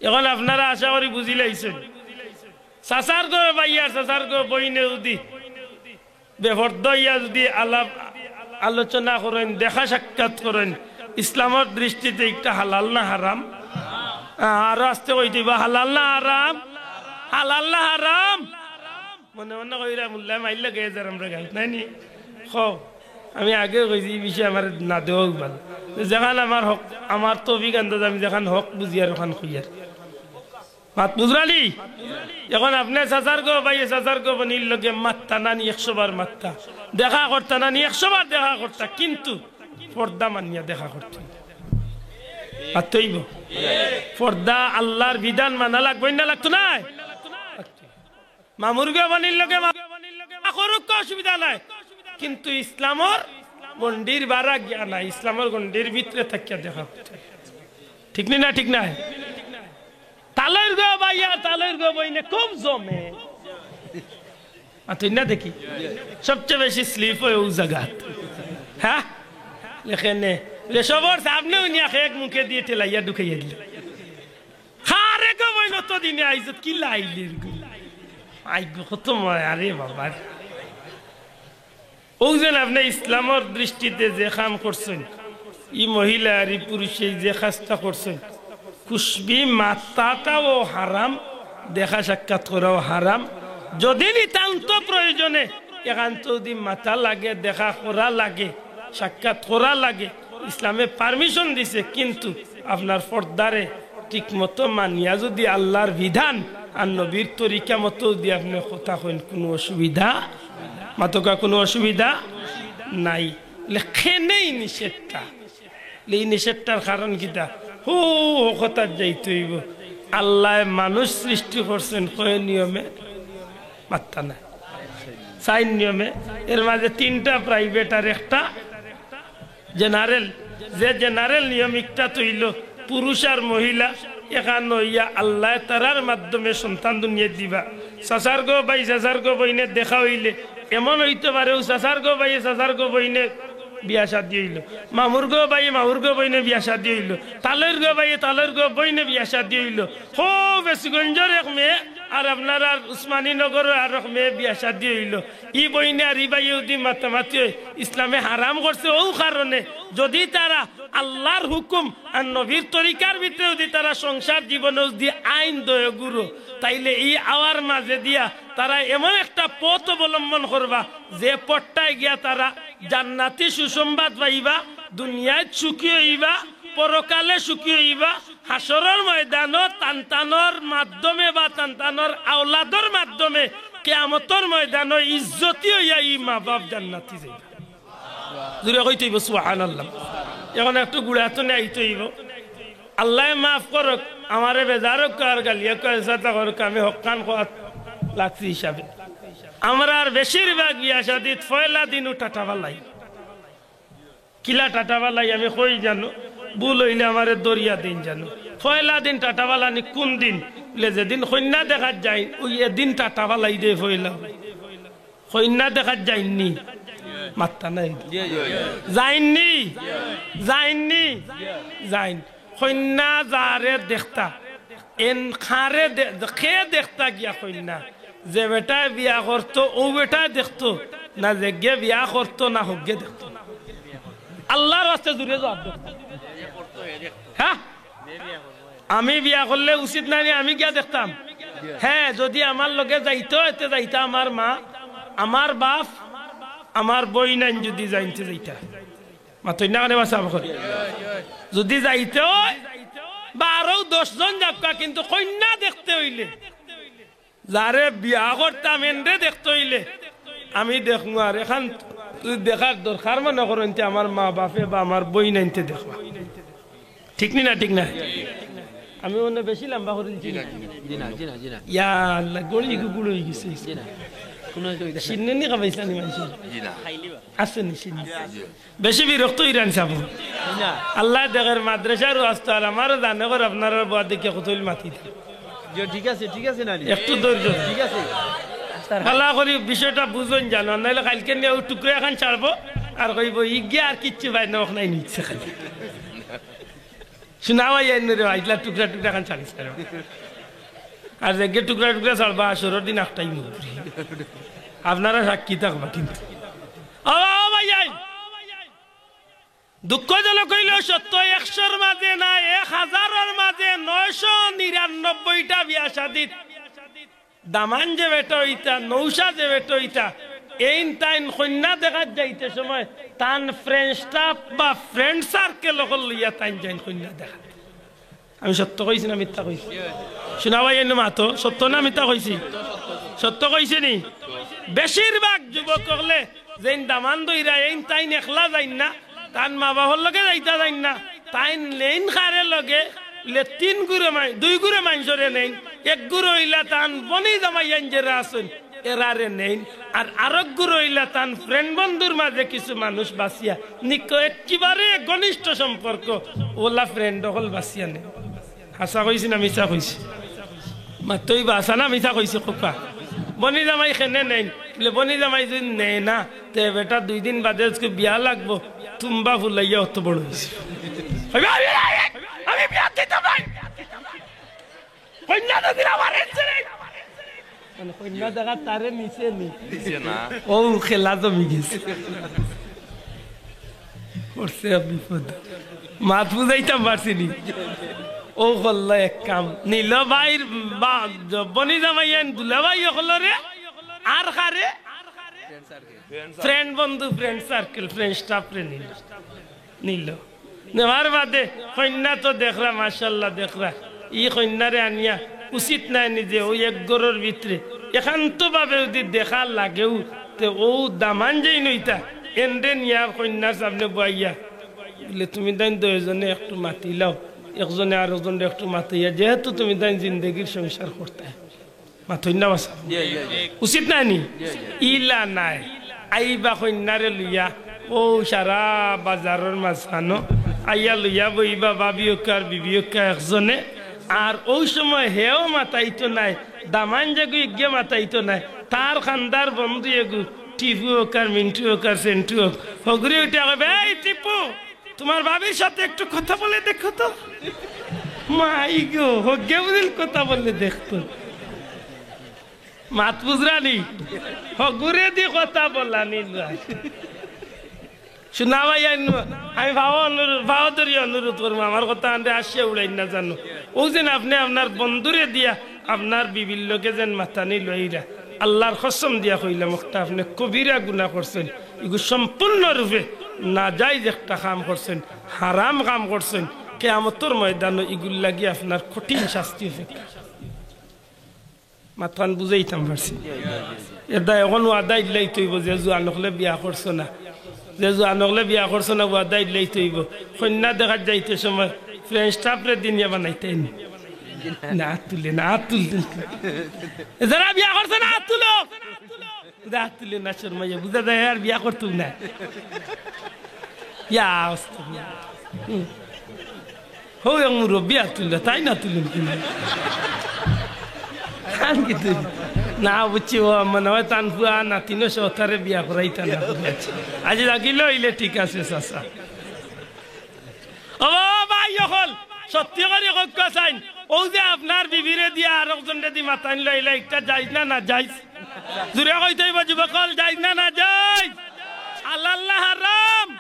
এখন আপনারা আশা করি বুঝিলাইছইন। চাচার গো ভাই আর চাচার গো বইনে যুদি বেপর্দা অইয়া যুদি আলাপ আলোচনা করইন, দেখা সাক্ষাৎ করইন, ইসলামর দৃষ্টিতে ইটা হালাল না হারাম? আ, আরো আস্তে কইতে অইবো, হালাল না হারাম? হালাল না হারাম? মনে মনে কইরা মুল্লায় মাইর লাগাই যার আমরা গাল, নায় নি? কও, আমি আগে কইছি, ই বিষয়ে আমার না দেওয়া ভালা। যেখান আমার হক, আমার তৌফিক আন্দাজ আমি যেখান হক বুঝিয়ার অখান কইয়ার। মাত বুঝরা নি? এখন আপনে চাচার গো ভাইয়ে চাচার গো বইনর লগে মাততা না নি, একশো বার মাততা, দেখা করতা না নি, একশো বার দেখা করতা, কিন্তু পর্দা মানিয়া দেখা করতা। মাততে অইবো। পর্দা আল্লার বিধান মানা লাগবো না লাগতো নায়? মামুর গো বইনর লগে মা-, করুক, অসুবিধা নাই, কিন্তু ইসলামর গণ্ডির বারা গিয়া না, ইসলামর গণ্ডির ভিতরে থাকিয়া দেখা করতা। ঠিক নি না? ঠিক নায়? তালইর গো ভাইয়ে তালইর গো বইনে খুব জমে। মাতইন না দেখি। সবচেয়ে বেশি slip অয় অউ জাগাত। হ্যাঁ? লেখে নে। লে সবর সামনে উনি আখে এক মুখে দিয়া ঠেলাইয়া ঢুকাইয়া দিল। আরে গো বইন, অত দিনে আইছত, কিলা আইলের গো? আই গো, কত মজা রে বাবা। অউ যেন আপনে ইসলামর দৃষ্টিতে যে কাম করছইন, ই মহিলা আর ই পুরুষে যে কাজটা করছইন, কুশবি মাতাটাও হারাম, দেখা সাক্ষাৎ করাও হারাম। যুদি নিতান্ত প্রয়োজনে একান্ত যুদি মাতা লাগে, দেখা করা লাগে, সাক্ষাৎ করা লাগে, ইসলামে permission দিছে, কিন্তু আপনার পর্দারে ঠিক মতো মানিয়া যুদি আল্লার বিধান আর নবীর তরিকা মতো যুদি আপনে কথা কইন, কুনু অসুবিধা, মাতউক্কা, কুনু অসুবিধা নাই। লে কেনে ই নিষেধটা? লে ই নিষেধটার কারণ কিতা? হু, হু কথাত যাইতে অইবো। আল্লায় মানুষ সৃষ্টি করছইন কয় নিয়মে? মাততা নায়। চাইর নিয়মে, এর মাঝে তিনটা private আর একটা general। যে general নিয়ম ইকটা তো অইলো পুরুষ আর মহিলা একান অইয়া আল্লায় তারার মাধ্যমে সন্তান দুনিয়াত দিবা। চাচার গো ভাই, চাচার গো বইনে দেখা অইলে এমন অইতে পারে, অউ চাচার গো ভাইয়ে চাচার গো বইনে বিয়া শাদি অইলো, মামুর গো ভাইয়ে মামুর গো বইনে বিয়া শাদি অইলো, তালইর গো ভাইয়ে তালইর গো বইনে বিয়া শাদি অইলো। হো বেসুগঞ্জর এক মেয়ে আর আপনার আর উসমানীনগরর আর এক মেয়ে বিয়া শাদি অইলো। ই বইনে আর ই ভাইয়ে যুদি মাতামাতি অয়, ইসলামে হারাম করছে অউ কারণে, যুদি তারা আল্লার হুকুম আর নবীর তরিকার ভিতরে যুদি তারা সংসার জীবনে যুদি আইন দয় গুরু, তাইলে ই আওয়ার মাঝে দিয়া তারা এমন একটা পথ অবলম্বন করবা, যে পথটায় গিয়া তারা জান্নাতি সুসংবাদ পাইবা, দুনিয়াত সুখী অইবা, পরকালে সুখী অইবা, হাশরর ময়দানো তান তানর মাধ্যমে বা তান তানর আওলাদর মাধ্যমে কিয়ামতর ময়দানো ইজ্জতি অইয়া ই মা বাপ জান্নাতি যাইবা। জুরে কইতে অইবো সুবহানাল্লাহ। এখন একটু গুড়া তো নেইতে অইবো। আল্লায় মাফ করউক, আমারে বেজার অউক আর গালিয়া কয়, যাতা করউক, আমি হক্কান কওয়াত লাগছি হিসাবে। আমরার বেশিরভাগ বিয়া শাদিত পয়লা দিনউ টাটা ফালাই। কিলা টাটা ফালাই আমি কই জানো, ভুল অইলে আমারে ধরিয়া দিন জানো। পয়লা দিন টাটা ফালানি কুন দিন? বুলে, যেদিন কইন্যা দেখাত যাইন, অউ এদিন টাটা ফালাই দেয় পয়লা। কইন্যা দেখাত যাইননি? মাততা নায়। যাইননি? যাইননি? যাইন। কইন্যা যারে দেখতা, এন কারে দে-, কে দেখতা গিয়া কইন্যা? যে বেটায় বিয়া করতো, অউ বেটায় দেখতো, না যেগে বিয়া করতো না হগ্গে দেখতো? আল্লার ওয়াস্তে জুরে জুয়াব দেও। হ্যাঁ? আমি বিয়া করলে উচিত নায় নি আমি গিয়া দেখতাম? হ্যাঁ, যুদি আমার লগে যাইতো, এতে যাইতা আমার মা, আমার বাপ, আমার বইনাইন যুদি যাইনতে যাইতা। মাতইন না কেনে বা সাব করে। যুদি যাইতে অয়, বারো দশ জন যাউক্কা, কিন্তু কইন্যা দেখতে অইলে, যারে বিয়া করতাম, এনরে দেখতে অইলে, আমি দেখমু। আর এখান যুদি দেখার দরকার মনে করইন, তে আমার মা বাপে বা আমার বইনাইন্তে দেখবা। ঠিক নি না? ঠিক না? আমি অনো বেশি লম্বা করি দিছি নি? জি না, জি না, জি না। ইয়া আল্লাহ, গড়ি গুগুড় অইগেছে। জি না। শিন্নি নি খাবাইছনি মানষে? জি না। আছে নি শিন্নি? জি। বেশি বিরক্ত ইরান সাব। আল্লায় দেখের মাদ্রাসার ওয়াজ তো আর আমারও জানে কর, আপনারার বউত দেখিয়া কতইল মাতি দেয়। জি, ঠিক আছে, ঠিক আছে, নানি। একটু ধৈর্য। ঠিক আছে। ভালা করি বিষয়টা বুঝইন জানো, নাইলে কাইলকে নিয়া অউ টুকরা এখান ছাড়বো, আর কইবো, "ইগিয়ে আর কিচ্ছু পায় না, অখান নিচ্ছে খালি।" শুনা ভাই, এনে রে, আইজলা টুকরা টুকরা এখান ছাড়িস না রে। আর যেগিয়ে টুকরা টুকরা ছাড়বা, আসরর দিন একটাই মুখ। আপনারা সাক্ষী থাকবা কিন্তু। ও, ও ভাই, আই। দুঃখজনক অইলেও সত্য, একশোর মাঝে না, এক হাজারর মাঝে নয়শো নিরানব্বইটা বিয়া শাদিত দামান যে বেটা অইতা, নৌশা যে বেটা অইতা, এইন তাইন কইন্যা দেখাত যাইতে সময় তান friend staff বা friend circle অকল লইয়া তাইন যাইন কইন্যা দেখাত। আমি সত্য কইছি না মিথ্যা কইছি? শুনা ভাই, এনে মাতো, সত্য না মিথ্যা কইছি? সত্য কইছি নি? বেশিরভাগ যুবক অকলে যেইন দামান ধইরা, এইন তাইন একলা যাইন না, তান মা বাপর লগে যাইতা যাইন না, তাইন নেইন কারে লগে, লে তিন গুরু মাই-, দুই গুরু মানষরে নেইন, এক গুরু অইলা তান বনি জামাইয়াইন যেরা আছইন, এরারে নেইন, আর আরক গুরু অইলা তান friend বন্ধুর মাঝে কিছু মানুষ বাছিয়া, নিকট একেবারে ঘনিষ্ঠ সম্পর্ক, অলা friend অকল বাছিয়া নেইন। হাছা কইছি না মিছা কইছি? মাতইবা, হাছা না মিছা কইছি কউক্কা? বনি জামাই কেনে নেইন, বলে বনি জামাই যদি নেয় না, তে বেটা দুই দিন বাদে আইজকু বিয়া লাগবো, তুম্বা ফুলাইয়া অত বড় অইছে। আমি, আমি, আমি, আমি বিয়া দিতাম নায়। কইন্যা তো দিলা আমার ইচ্ছে নাই। মানে কইন্যা দেখা তারে নিছে নি? নিছে না। ও খেলা জমি গেছে। করছে বিপদ। মাত বুঝাইতাম পারছি নি। ও করলো এক কাম। নিল ভাইর বা-, বনি জামাইয়াইন দুলাভাই অকলরে আর কারে? Friend বন্ধু, friend circle, friend staff রে নিল। নিল। নেওয়ার বাদে কইন্যা তো দেখরা, মাশাআল্লাহ দেখরা। ই কইন্যারে আনিয়া উচিত নায় নিজে ওই এক ঘরর ভিতরে একান্তভাবে যদি দেখা লাগেও, তে ও দামান যেইন অইতা, এনরে নিয়া কইন্যার সামনে বওয়াইয়া বলে, "তুমি তাইন দুইজনে একটু মাতিলাও, একজনে আরকজনরে একটু মাতিয়া, যেহেতু তুমি তাইন জিন্দেগির সংসার করতায়।" মাতইন না বাছা। জি, জি, জি। উচিত নায় নি? জি, জি। ইলা নায়। আইবা কইন্যারে লইয়া, ও সারা বাজারর মাঝখানো, আইয়া লইয়া বইবা ভাবি অউক্কা আর বিবি অউক্কা একজনে, আর অউ সময় হেও মাতাইতো নায়, দামান যেগু ইগিয়ে মাতাইতো নায়, তার খান্দার বন্ধু এগু, টিপু অউক্কা আর মিন্টু অউক্কা আর সেন্টু অউক্কা, হগুরে উঠিয়া কইবা, "এই টিপু, তোমার ভাবির সাথে একটু কথা বলে দেখো তো।" মাই গো, হগুয়ে বুঝিল কথা বলে দেখতো। মাত বুঝরা নি? হগুরে দি কথা বলা নি লয়। শুনা ভাই, আইন-, আমি ভাও অনুরোধ, ভাও ধরি অনুরোধ করমু, আমার কথা আনরে আসিয়া উড়াইন না জানো। অউ যেন আপনে আপনার বন্ধুরে দিয়া আপনার বিবির লগে যেন মাতানি লইরা, আল্লার কসম দিয়া কইলাম, একটা আপনে কবিরা গুনা করছইন, ইগু সম্পূর্ণ রূপে নাজাইজ একটা কাম করছইন, হারাম কাম করছইন। কিয়ামতর ময়দানো ইগুর লাগি আপনার কঠিন শাস্তি অপেক্ষা। মাতখান বুঝাইতাম পারছি। এরদায় অখন ওয়াদা ইলাইতো অইবো, যে জুয়ান অকলে বিয়া করছো না, যে জুয়ান অকলে বিয়া করছো না, ওয়াদা ইলাইতো অইবো। কইন্যা দেখাত যাইতে সময় friend staff রে দি নিয়া বানাইতায় নি। না, আত তুলে না, আত তুলে না। যারা বিয়া করছো না, আত তুলো। বুঝা, আত তুলে না, শরমাইয়া, বুঝা যায় আর বিয়া করতো না। ইয়া, আস্তাগফিরুল্লাহ। হুম। হউ, এক মুরব্বি আত তুললা, তাইন আত তুলইন কিনা? খান কি তুই? না, বুঝছি, ও মনে অয় তান ফুয়া নাতিনও সে তারে বিয়া করাইতা না। আইচ্ছা, লাগিল অইলে ঠিক আছে, চাচা। ও ভাই অকল, সত্যি করি কউক্কা চাইন, অউ যে আপনার বিবিরে দিয়া আরকজনরে দি মাতাইন লইলা, ইটা জাইজ না নাজাইজ? জুরে কইতে অইবো যুবক অকল, জাইজ না নাজাইজ? হালাল না হারাম?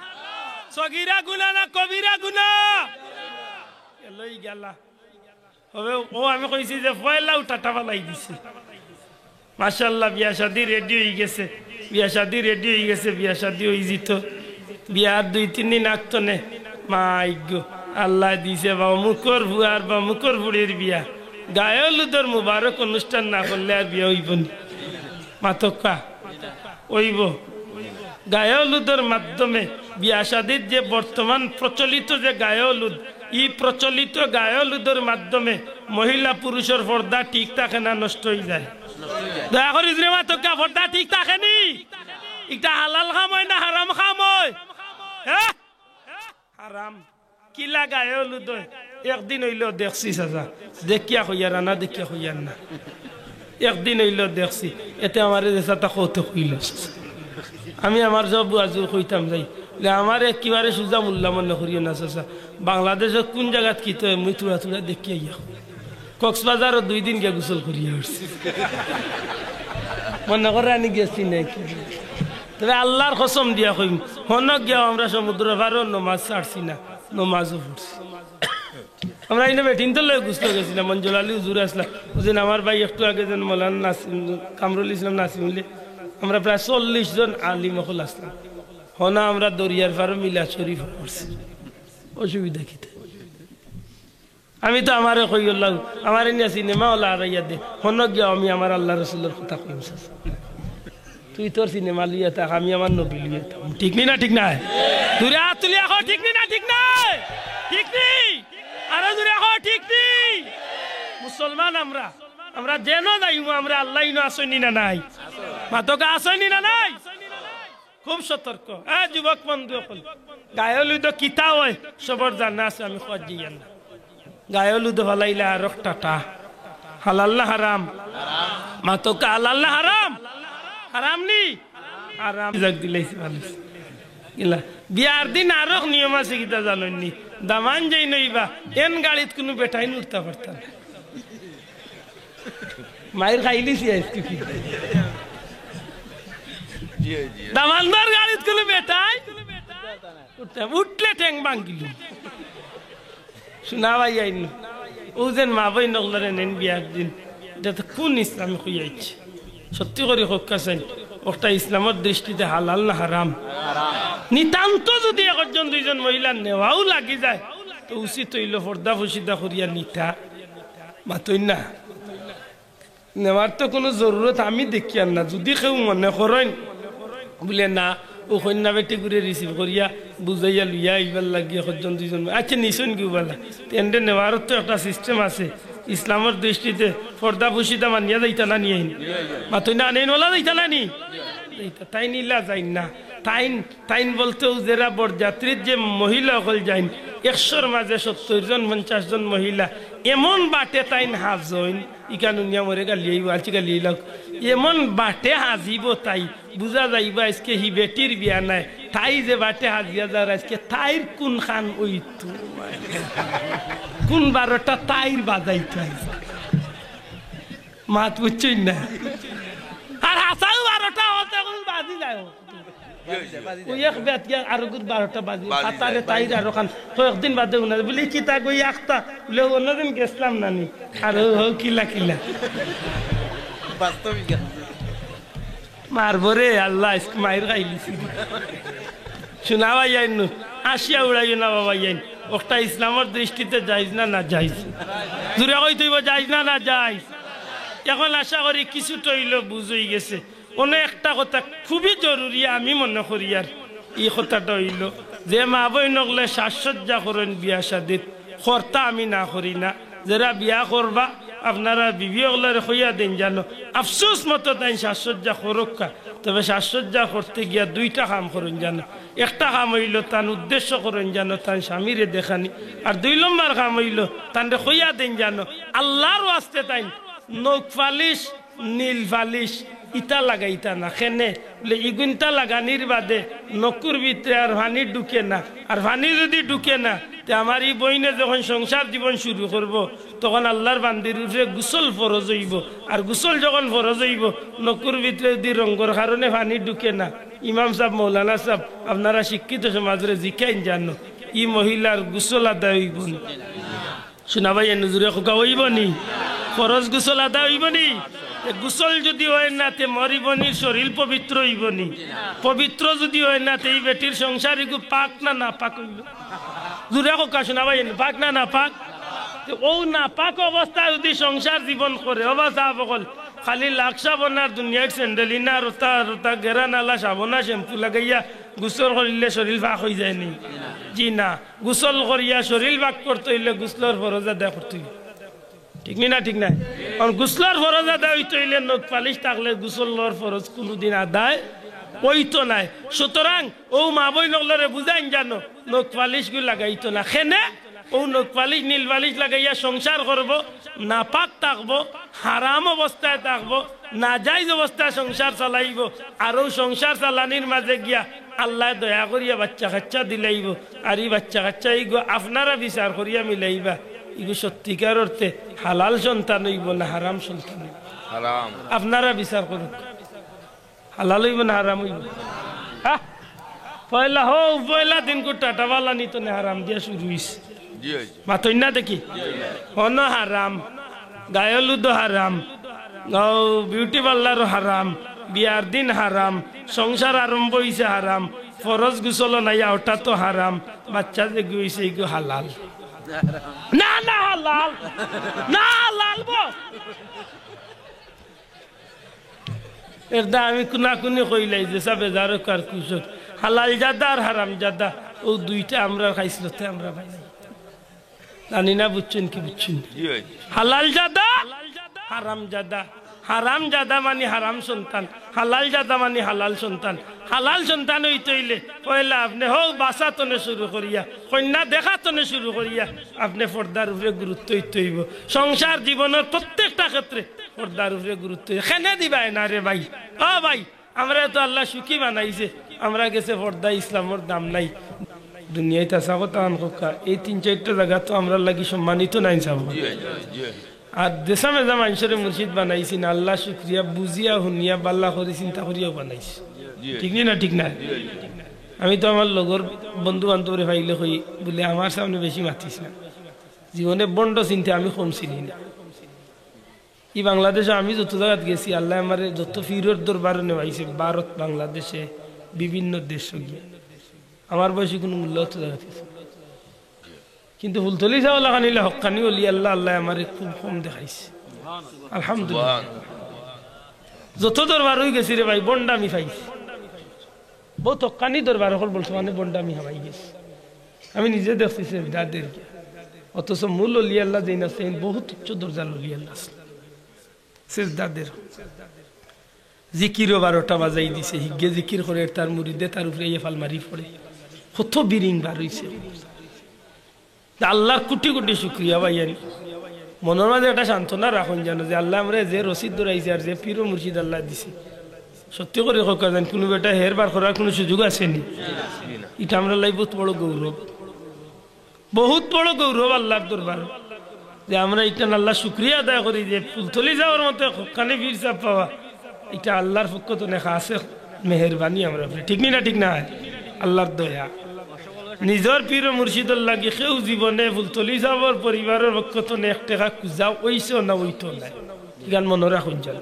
সগিরা গুনা না কবিরা গুনা? এলোই গেলা। অবে অউ আমি কইছি যে পয়লাউ টাটা ফালাই দিছে। মাশাআল্লাহ, বিয়া শাদি ready অইগেছে, বিয়া শাদি ready অইগেছে, বিয়া শাদি অইযিতো। বিয়ার দুই তিন দিন আগতনে, মাই গো, আল্লায় দিছে বা অমুকর ফুয়ার বা অমুকর ফুড়ির বিয়া। গায়ে হলুদর মুবারক অনুষ্ঠান না করলে আর বিয়া অইবো নি? মাতউক্কা। অইবো। গায়ে হলুদর মাধ্যমে বিয়া শাদির যে বর্তমান প্রচলিত যে গায়ে হলুদ, ই প্রচলিত গায়ে হলুদর মাধ্যমে মহিলা পুরুষর পর্দা ঠিক থাকে না নষ্ট অইযায়? দয়া করি জুরে মাতউক্কা, পর্দা ঠিক থাকে নি? ইটা হালাল কাম অয় না হারাম কাম অয়? হ্যাঁ? হারাম। কিলা গায়ে হলুদ অয়? একদিন অইলো দেখছি চাচা, দেখিয়া কইয়ার না, দেখিয়া কইয়ার না। একদিন অইলো দেখছি, এতে আমারে যে চাচা কওতে কইলো। আমি আমার সব ওয়াজও কইতাম যাই, বলে, "আমারে একেবারে সুজা মোল্লা মনে করিও না চাচা, বাংলাদেশো কুন জাগাত কিতা অয়, মুই থুড়া থুড়া দেখিয়া আইয়া।" কক্সবাজারো দুই দিন গিয়া গোসল করিয়া উঠছি। মনে করে আনি গেছি নাকি? তবে আল্লার কসম দিয়া কইমু, হনো গিয়াও আমরা সমুদ্র পারো নমাজ ছাড়ছি না, নমাজও পড়ছি। আমরা ইনো বেটিন্তর লগে গোসলো গেছিলাম, মঞ্জুর আলী হুজুর আছলা, হুজুর আমার ভাই একটু আগে যেন মৌলানা নাসিম, কামরুল ইসলাম নাসিম অইলে, আমরা প্রায় চল্লিশ জন আলিম অকল আছলাম। হনো আমরা দরিয়ার পারো মিলাদ শরীফ পড়ছি, অসুবিধা কিতা? আমি তো আমারে কইলাম, আমারে নিয়া সিনেমা অলা আরাইয়া দে, হনো গিয়া আমি আমার আল্লা রসুলর কথা কইমু চাচা। তুই তোর সিনেমা লইয়া থাক, আমি আমার নবী লইয়া থাক। ঠিক নি না ঠিক নায়? জুরে আত তুলিয়া কও, ঠিক নি না ঠিক নায়? ঠিক নি? আরো জুরে কও, ঠিক নি? মুসলমান আমরা, আমরা যেনো যাইমু, আমরা আল্লা ইনো আছইন নি না নাই? মাতউক্কা আছইন নি না নাই? খুব সতর্ক। এ যুবক বন্ধু অকল, গায়ে হলুদ কিতা অয়, সবর জানা আছে, আমি কওয়াত যাইয়ার না। গায়ে হলুদ ফালাইলে আরক টাটা। হালাল না হারাম? মাতউক্কা হালাল না হারাম? হারাম নি? হারাম। যাক দিলাইছি ভালা। গিলা। বিয়ার দিন আরক নিয়ম আছে কিতা জানইন নি? দামান যেইন অইবা, এন গাড়িত কুনু বেটাইন উঠতা পারতা না। মাইর খাইলিছি আইজকে কি? দামান্দর গাড়িত কুনু বেটাইন উঠতা, উঠলে ঠেং ভাঙ্গিলিমু। শুনা ভাইয়াইন, অউ যেন মা বইন অকলরে নেইন বিয়ার দিন, ইটা তো কুন ইসলামে কইয়াইছে? সত্যি করি কউক্কা চাইন, অটা ইসলামর দৃষ্টিতে হালাল না হারাম? নিতান্ত যুদি একজন দুইজন মহিলা নেওয়াও লাগি যায়, তো উচিত অইলো পর্দা পুশিদা করিয়া নিতা। মাতইন না। নেওয়ার তো কুনু জরুরত আমি দেখিয়ার না। যুদি কেউ মনে করইন বুলে না, অউ কইন্যা বেটিগুরে receive করিয়া বুঝাইয়া লইয়া আইবার লাগি একজন দুইজন, আইচ্ছা, নিছইন গিয়া বালা। তে এনরে নেওয়ারও তো একটা system আছে। ইসলামর দৃষ্টিতে পর্দা পুশিদা মানিয়া যাইতা না নি? মাতইন না, আনেইন অলা যাইতা না নি? যাইতা। তাইন ইলা যাইন না। তাইন, তাইন বলতে অউ যেরা বরযাত্রীত যে মহিলা অকল যাইন, একশোর মাঝে সত্তইর জন, পঞ্চাশ জন মহিলা, এমন বাটে তাইন হাজইন, ইখান হুনিয়া মরে গালি আইবো, আলচি গালি আইলাম। এমন বাটে হাজিবো তাই, বুঝা যাইবো আইজকে হি বেটির বিয়া নায়। তাই যে বাটে হাজিয়া যার আইজকে তাইর কুনখান অইতো? কুন বারোটা তাইর বাজাইতো আইজকে? মাত বুঝছইন না? আর হাছাউ বারোটা অতে কুন বাজি যায়। অউ এক বেটিয়া আরগুর বারোটা বাজি, বাজি পাতারে যায়, তাইর বাজি। আরোখান কয়েকদিন বাদে হুনা যায়। বুলে, "কিতা গই আখতা?" বুলে, "অন্যদিন গেছলাম নানি।" আর অউ, অউ কিলা কিলা। বাস্তবিক। মারবো রে আল্লা, আইজকে মাইর খাইলিছি। শুনা ভাইয়াইন, আসিয়া উড়াইও না বাবা ইয়াইন। অটা ইসলামর দৃষ্টিতে জাইজ না, না জাইজ? জুরে কইতে অইবো, জাইজ না, না জাইজ? এখন আশা করি কিছুটা অইলো বুঝ অইগেছে। অনো একটা কথা খুবই জরুরি আমি মনে করিয়ার, ই কথাটা অইলো যে মা বইন অকলে সাজসজ্জা করইন বিয়া শাদিত, করতা আমি না করি না। যেরা বিয়া করবা, আপনারা বিবি অকলরে কইয়া দেইন জানো, আফসোস মতো তাইন সাজসজ্জা করউক্কা, তবে সাজসজ্জা করতে গিয়া দুইটা কাম করইন জানো। একটা কাম অইলো তান উদ্দেশ্য করইন জানো, তান স্বামীরে দেখানি, আর দুই নম্বর কাম অইলো তানরে কইয়া দেইন জানো, আল্লার ওয়াস্তে তাইন নখ পালিশ, নীল পালিশ, ইতা লাগাইতা না। কেনে? বুলে, ইগুইন্তা লাগানির বাদে নখর ভিতরে আর পানি ঢুকে না। আর পানি যুদি ঢুকে না, তে আমার ই বইনে যখন সংসার জীবন শুরু করবো, তখন আল্লার বান্দির উপরে গোসল ফরজ অইবো। আর গোসল যখন ফরজ অইবো, নখর ভিতরে যুদি রঙ্গর কারণে পানি ঢুকে না, ইমাম সাব, মৌলানা সাব, আপনারা শিক্ষিত সমাজরে জিকাইন জানো, ই মহিলার গোসল আদায় অইবো নি? শুনা ভাইয়াইন, জুরে কউক্কা, অইবো নি? ফরজ গোসল আদায় অইবো নি? এ গোসল যুদি অয় না, তে মরি বইনর শরীল পবিত্র অইবো নি? পবিত্র যুদি অয় না, তে ই বেটির সংসার ইগু পাক না নাপাক অইলো? জুরে কউক্কা, শুনা ভাইয়াইন, পাক না নাপাক? তে অউ নাপাক অবস্থায় যুদি সংসার জীবন করে, ও বা সাব অকল, খালি লাক্স সাবন আর দুনিয়ার স্যান্ডেল ইনা আর অতা আর অতা গেরা নালা সাবন আর শ্যাম্পু লাগাইয়া গোসল করিলে শরীল পাক অইযায় নি? জি না। গোসল করিয়া শরীল পাক করতে অইলে গোসলর ফরজ আদায় করতে অইবো। ঠিক নি না? ঠিক না? কারণ গোসলর ফরজ আদায় অইতো অইলে নখ পালিশ থাকলে গোসলর ফরজ কুনুদিন আদায় অইতো নায়। সুতরাং অউ মা বইন অকলরে বুঝাইন জানো, নখ পালিশগু লাগাইতো না। কেনে? অউ নখ পালিশ, নীল পালিশ লাগাইয়া সংসার করবো, নাপাক থাকবো, হারাম অবস্থায় থাকবো, নাজাইজ অবস্থায় সংসার চালাইবো। আর অউ সংসার চালানির মাঝে গিয়া আল্লায় দয়া করিয়া বাইচ্চা-কাইচ্চা দিলাইবো। আর ই বাইচ্চা-কাইচ্চা ইগু আপনারা বিচার করিয়া মিলাইবা, ইগু সত্যিকার অর্থে হালাল সন্তান অইবো না হারাম সন্তান অইবো? হারাম। আপনারা বিচার করুক্কা। হালাল অইবো না হারাম অইবো? হ্যাঁ? পয়লা হউ, পয়লা দিনকু টাটা বালা নিতো নে হারাম দিয়া শুরু অইছে। জি, জি। মাতইন না দেখি? হনো হারাম, গায়ে হলুদও হারাম, অউ বিউটি পার্লারও হারাম, বিয়ার দিন হারাম, সংসার আরম্ভ অইছে হারাম, ফরজ গোসলও নাই, অউটা তো হারাম, বাইচ্চা যেগু অইছে ইগু হালাল। না, না হালাল, না হালাল বো। এরদায় আমি কুনাকুনি কইলাই যে সব বেজারো কার কুশল। হালাল জাদা আর হারাম জাদা, অউ দুইটা আমরার খাইছলতে আমরা বানাই। জানি না বুঝছইন কি বুঝছইন না। জি ভাই। হালাল জাদা, হারাম জাদা। হারাম জাদা মানি হারাম সন্তান, হালাল জাদা মানি হালাল সন্তান। হালাল সন্তান অইতে অইলে পয়লা আপনে হউ বাছা তনে শুরু করিয়া, কইন্যা দেখা তনে শুরু করিয়া আপনে পর্দার উপরে গুরুত্ব দিতে অইবো। সংসার জীবনর প্রত্যেকটা ক্ষেত্রে পর্দার উপরে গুরুত্ব দিতে অইবো। কেনে দিবায় না রে ভাই? ও ভাই, আমরারে তো আল্লায় সুখী বানাইছে, আমরার গেছে পর্দা ইসলামর দাম নাই। দুনিয়াইত হাছা কথা আন কউক্কা, এই তিন চাইরটা জাগা তো আমরার লাগি সম্মানিত নায়নি সাব? জি ভাই, জি ভাই। আর দেশা মেজা মানষরে মুর্শিদ বানাইছইন, আল্লার শুকরিয়া, বুঝিয়া হুনিয়া বালা করি চিন্তা করিয়াউ বানাইছইন। জি। ঠিক নি না? ঠিক না? জি। আমি তো আমার লগর বন্ধু বান্ধবরে পাইলে কই, বুলে, "আমার সামনে বেশি মাতিস না।" জীবনে ভন্ড চিনতে আমি কম চিনি না। ই বাংলাদেশো আমি যত জাগাত গেছি, আল্লায় আমারে যত পীরর দরবারো নেওয়াইছে, ভারত, বাংলাদেশে, বিভিন্ন দেশো গিয়া। আমার বয়সে কুনু মূল্য অত জাগাত গেছি। কিন্তু ফুলতলি ছাবর লাখান অইলে হক্কানি অলি আল্লা, আল্লায় আমারে খুব কম দেখাইছে। আলহামদুলিল্লাহ। যত দরবারো গেছি রে ভাই, ভন্ডামি পাইছি। বউত হক্কানি দরবার অকল বর্তমানে ভন্ডামি হামাই গেছে। আমি নিজে দেখছি সেজদাদের গিয়া। অথচ মূল অলি আল্লা যেইন আছলা, এইন বউত উচ্চ দরজার অলি আল্লা আছলা। সেজদাদের। জিকিরও বারোটা বাজাই দিছে, হিগে জিকির করের, তার মুরিদে তার উপরে আইয়া ফাল মারি পড়ে। কত বিরিং বার অইছে। তে আল্লার কুটি কুটি শুকরিয়া ভাইয়াইন। মনর মাঝে একটা সান্ত্বনা রাখইন জানো যে আল্লায় আমরারে যে রশিদ ধরাইছে আর যে পীর ও মুর্শিদ আল্লায় দিছে, সত্যি করি কউক্কা যেন কুনু বেটায় হের বার করার কুনু সুযোগ আছে নি? ইটা আমরার লাগি বউত বড় গৌরব। বউত বড় গৌরব আল্লার দরবারো যে আমরা ইখান আল্লার শুকরিয়া আদায় করি যে ফুলতলি ছাবর মতো হক্কানি পীর ছাব পাওয়া, ইটা আল্লার পক্ষ তনে খাছ মেহেরবানি আমরার উপরে। ঠিক নি না? ঠিক না? আল্লার দয়া। নিজর পীর ও মুর্শিদর লাগি কেউ জীবনে ফুলতলি ছাবর পরিবারর পক্ষ তনে এক টেকা খুজা অইছে না অইতো নায়। ইখান মনো রাখইন জানো।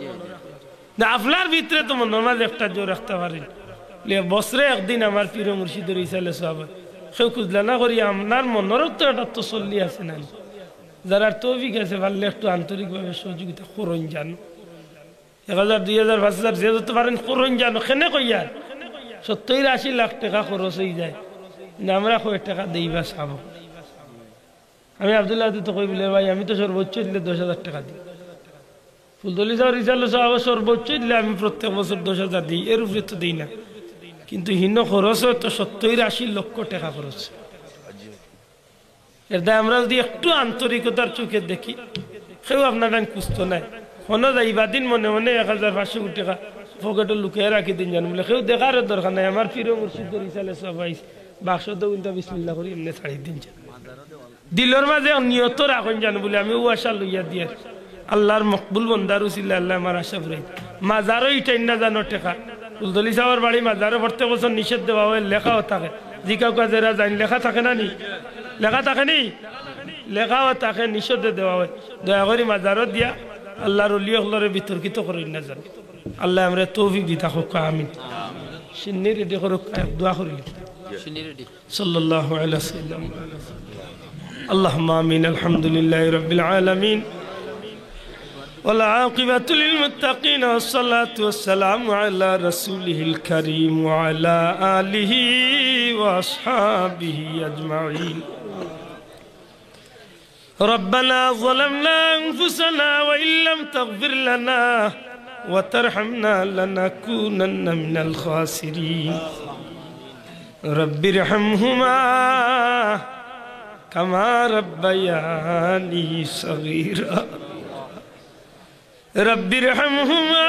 না, আপনার ভিতরে তো মনর মাঝে একটা জোর রাখতা পারইন। লে, বছরে একদিন আমার পীর ও মুর্শিদর ইসালে সওয়াব অয়। কেউ খুজলা না করি, আপনার মনরও তো একটা তসল্লি আছে না? যারার তৌফিক আছে, পারলে একটু আন্তরিকভাবে সহযোগিতা করইন জানো। এক হাজার, দুই হাজার, পাঁচ হাজার, যে যত পারইন করইন জানো। কেনে কইয়ার? সত্তইর আশি লাখ টেকা খরচ অইযায়। না, আমরা কয় টেকা দেই বা ছাব? আমি আব্দুল্লাহ আতিকে কই বুলে, "ভাই, আমি তো সর্বোচ্চ দিলে দশ হাজার টেকা দেই।" ফুলতলি ছাবর ইসালে সওয়াব সর্বোচ্চ দিলে আমি প্রত্যেক বছর দশ হাজার দেই, এর উপরে তো দেই না। কিন্তু হিনো খরচ অয় তো সত্তইর আশি লক্ষ টেকা খরচ। এরদায় আমরা যুদি একটু আন্তরিকতার চউখে দেখি, কেউ আপনার টাইন খুজতো নায়। হনো যাইবা দিন মনে মনে এক হাজার পাঁচশো টেকা পকেটো লুকাইয়া রাখি দিন জানো, বুলে, "কেউ দেখারও দরকার নাই, আমার পীর ও মুর্শিদর ইসালে সওয়াব আইছে, বাক্স দেও, ইনতা বিসমিল্লাহ করি এমনে ছাড়ি দিন জানো।" দিলর মাঝে এক নিয়ত রাখইন জানো, বুলে, "আমি অউ আশা লইয়া দিয়ার, আল্লার মকবুল বন্দার উছিলায় আল্লায় আমার আশা পুরাইবা।" মাজারো ইটাইন না জানো টেকা। ফুলতলি ছাবর বাড়ি মাজারো প্রত্যেক বছর নিষেধ দেওয়া অয়, লেখাও থাকে। জিকাউক্কা যেরা যাইন, লেখা থাকে না নি? লেখা থাকে নি? লেখাও থাকে, নিষেধ দেওয়া অয়। দয়া করি মাজারো দিয়া আল্লার অলি অকলরে বিতর্কিত করইন না জানো। আল্লায় আমরারে তৌফিক দিতা কউক্কা, আমিন। শিন্নি রেডি করউক্কা, এক দোয়া করি। শিন্নি রেডি। صلى الله على سيدنا محمد. اللهم آمين. الحمد لله رب العالمين. والعاقبة للمتقين والصلاة والسلام على رسوله الكريم وعلى آله وأصحابه أجمعين. ربنا ظلمنا أنفسنا وإن لم تغفر لنا وترحمنا لنكونن من الخاسرين. رب ارحمهما كما ربياني صغيرا. رب ارحمهما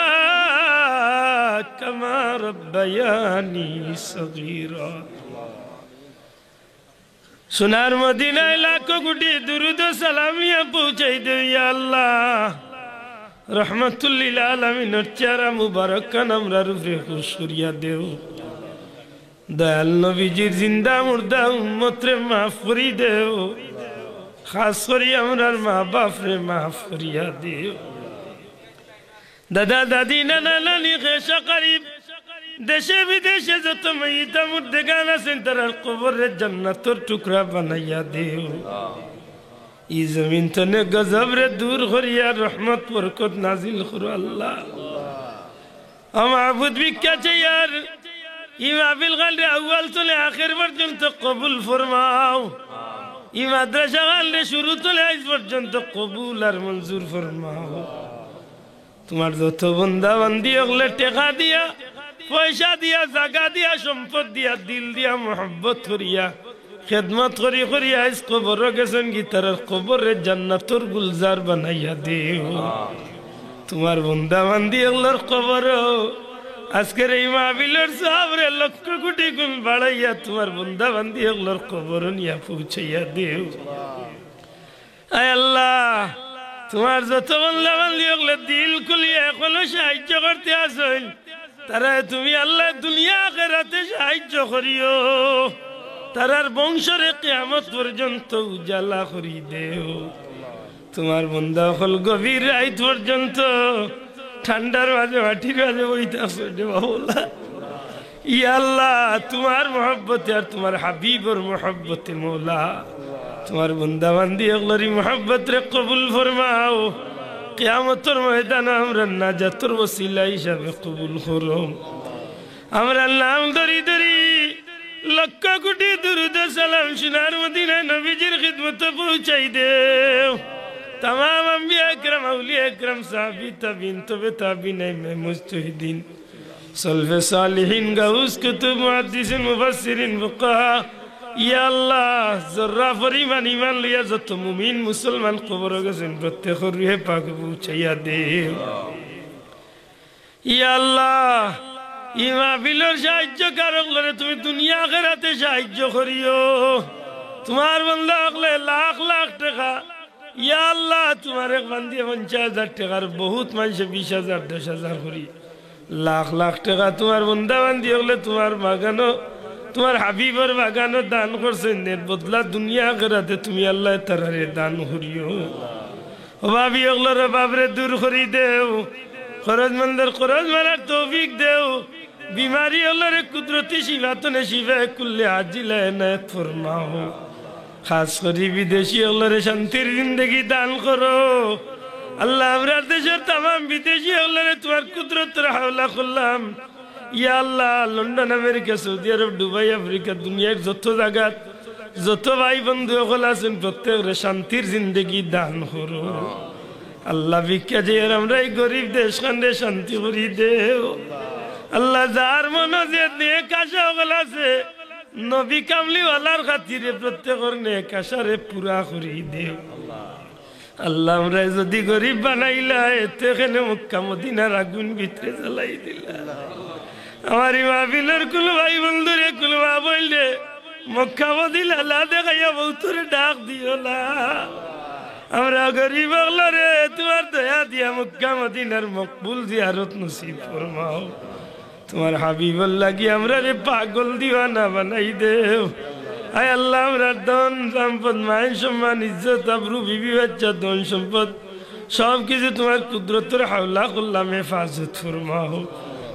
كما ربياني صغيرا. সোনার মদিনায় লাখো কোটি দুরুদ ও সালামিয়া পৌঁছাই দেও, ইয়া আল্লাহ। রহমাতুল্লিল আলামিনর চেহারা মুবারক খান আমরার উপরে খুশ করিয়া দেও। দয়াল নবীজির জিন্দা মুর্দা উম্মতরে মাফ করি দেও, খাস করি আমরার মা বাপরে মাফ করিয়া দেও। দাদা দাদি নানা নানি খেশা করিব দেশে বিদেশে যত ময়িতা মুর্দেগান আছেন তারার কবররে জান্নাতর টুকরা বানাইয়া দেও। ই জমিন তনে গজবরে দূর করিয়া রহমত বরকত নাজিল করো আল্লাহ। ও মাবুদ, ভিক্ষা চাইয়ার, ই মাহফিল খানরে আউয়াল তনে আখের পর্যন্ত কবুল ফরমাও। ই মাদ্রাসা খানরে শুরু তনে আইজ পর্যন্ত কবুল আর মঞ্জুর ফরমাও। তোমার যত বন্দা বান্দি অকলে টেকা দিয়া, পয়সা দিয়া, জাগা দিয়া, সম্পদ দিয়া, দিল দিয়া, মহব্বত করিয়া, খেদমত করি করি আইজ কবরো গেছইন গি, তারার কবররে জান্নাতর গুলজার বানাইয়া দেও। তোমার বন্দা বান্দি অকলর কবরো আজকের এই মাহফিলর সওয়াবরে লক্ষ কোটি গুণ বাড়াইয়া তোমার বন্দা বান্দি অকলর কবরো নিয়া পৌঁছাইয়া দেও। আয় আল্লাহ, তোমার যত বন্দা বান্দি অকলে দিল খুলিয়া এখনো সাহায্য করতে আছইন, তারারে তুমি আল্লাহ দুনিয়া আখেরাতে সাহায্য করিও। তারার বংশরে কিয়ামত পর্যন্ত উজালা করি দেও। তোমার বন্দা অকল গভীর রাইত পর্যন্ত ঠান্ডার মাঝে মাটির মাঝে বইতা আছে রে বাবুলা। ইয়া আল্লাহ, তোমার মহব্বতে আর তোমার হাবিবর মহব্বতে মৌলা, তোমার বন্দা বান্দি অকলর ই মহব্বতরে কবুল ফরমাও। কিয়ামতর ময়দানো আমরার নাজাতর ওসিলা হিসাবে কবুল করো। আমরার নাম ধরি ধরি লক্ষ কোটি দুরুদ ও সালাম সোনার মদিনায় নবীজির খিদমতে পৌঁছাই দেও। তামাম আম্বিয়া একরাম, আউলিয়া একরাম, সাহাবী তাবিন, তবে তাবিন, আইম্মায়ে মুজতাহিদিন, সলফে সালিহিন, গাউস কুতুব, মুহাদ্দিসিন, মুফাসসিরিন, ফুকাহা, ইয়া আল্লাহ, জর্রা পরিমাণ ঈমান লইয়া যত মুমিন মুসলমান কবরো গেছইন, প্রত্যেকর রুহে পাক পৌঁছাইয়া দেও। ইয়া আল্লাহ, ই মাহফিলর সাহায্যকারী অকলরে তুমি দুনিয়া আখেরাতে সাহায্য করিও। তোমার বন্দা অকলে লাখ লাখ টেকা, ইয়া আল্লাহ, তোমার এক বান্দিয়ে পঞ্চাশ হাজার টেকার, বহুত মানষে বিশ হাজার, দশ হাজার করি, লাখ লাখ টেকা তোমার বন্দা বান্দি অকলে তোমার বাগানো, তোমার হাবিবর বাগানো দান করছইন, এর বদলা দুনিয়া আখেরাতে তুমি আল্লাহ তারারে দান করিও। অভাবী অকলর অভাবরে দূর করি দেও, করজমন্দর করজ মারার তৌফিক দেও, বিমারি অকলরে কুদরতি শিফা তনে শিফায়ে কুল্লে আজিলা এনায়েত ফরমাও। খাস করি বিদেশি অকলরে শান্তির জিন্দেগি দান করো। আল্লাহ, আমরার দেশর তামাম বিদেশি অকলরে তোমার কুদরতর হাওলা করলাম। ইয়া আল্লাহ, লন্ডন, আমেরিকা, সৌদি আরব, দুবাই, আফ্রিকা, দুনিয়ার যত জাগাত যত ভাই বন্ধু অকল আছইন, প্রত্যেকরে শান্তির জিন্দেগি দান করো। আল্লাহ, ভিক্ষা চাইয়ার আমরা ই গরিব দেশখানরে শান্তি করি দেও। আল্লাহ, যার মনো যে নেক আশা অকল আছে, নবী কামলিওয়ালার খাতিরে প্রত্যেকর নেক আশারে পুরা করি দেও। আল্লাহ, আমরারে যুদি গরিব বানাইলায়, তে কেনে মক্কা মদিনার আগুন ভিতরে জ্বালাই দিলা। আমার ই মাহফিলর কুনু ভাই বন্ধুরে, কুনু মা বইনরে মক্কা মদিনা না দেখাইয়া মউতরে ডাক দিও না। আমরা গরিব অকলরে তোমার দয়া দিয়া মক্কা মদিনার মকবুল জিয়ারত নসিব ফরমাও। তোমার হাবিবর লাগি আমরারে পাগল দিওয়ানা বানাই দেও। আয় আল্লাহ, আমরার ধন সম্পদ, মান সম্মান, ইজ্জত আবরু, বিবি বাচ্চা, ধন সম্পদ, সব কিছু তোমার কুদরতর হাওলা করলাম, হেফাজত ফরমাও।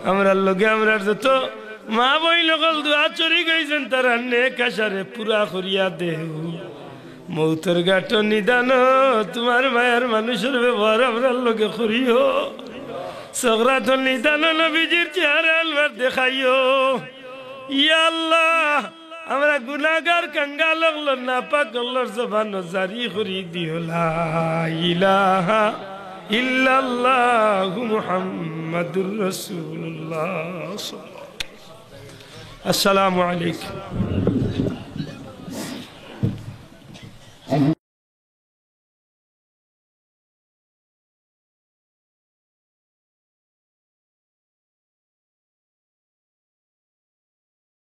আমরার লগে আমরার যত মা বইন অকল দোয়া শরিক অইছইন, তারার নেক আশারে পুরা করিয়া দেও। মউতর ঘাটো নিদানো তোমার মায়ার মানুষর ব্যবহার আমরার লগে করিও। সকরাতর নিদানো নবীজির চেহারা আনওয়ার দেখাইও। ইয়া আল্লাহ, আমরা গুনাগার কাঙ্গাল অকলর নাপাক অকলর জবানো জারি করি দিও লা ইলাহা ইল্লাল্লাহু মুহাম্মাদুর রাসূলুল্লাহ। আসসালামু আলাইকুম।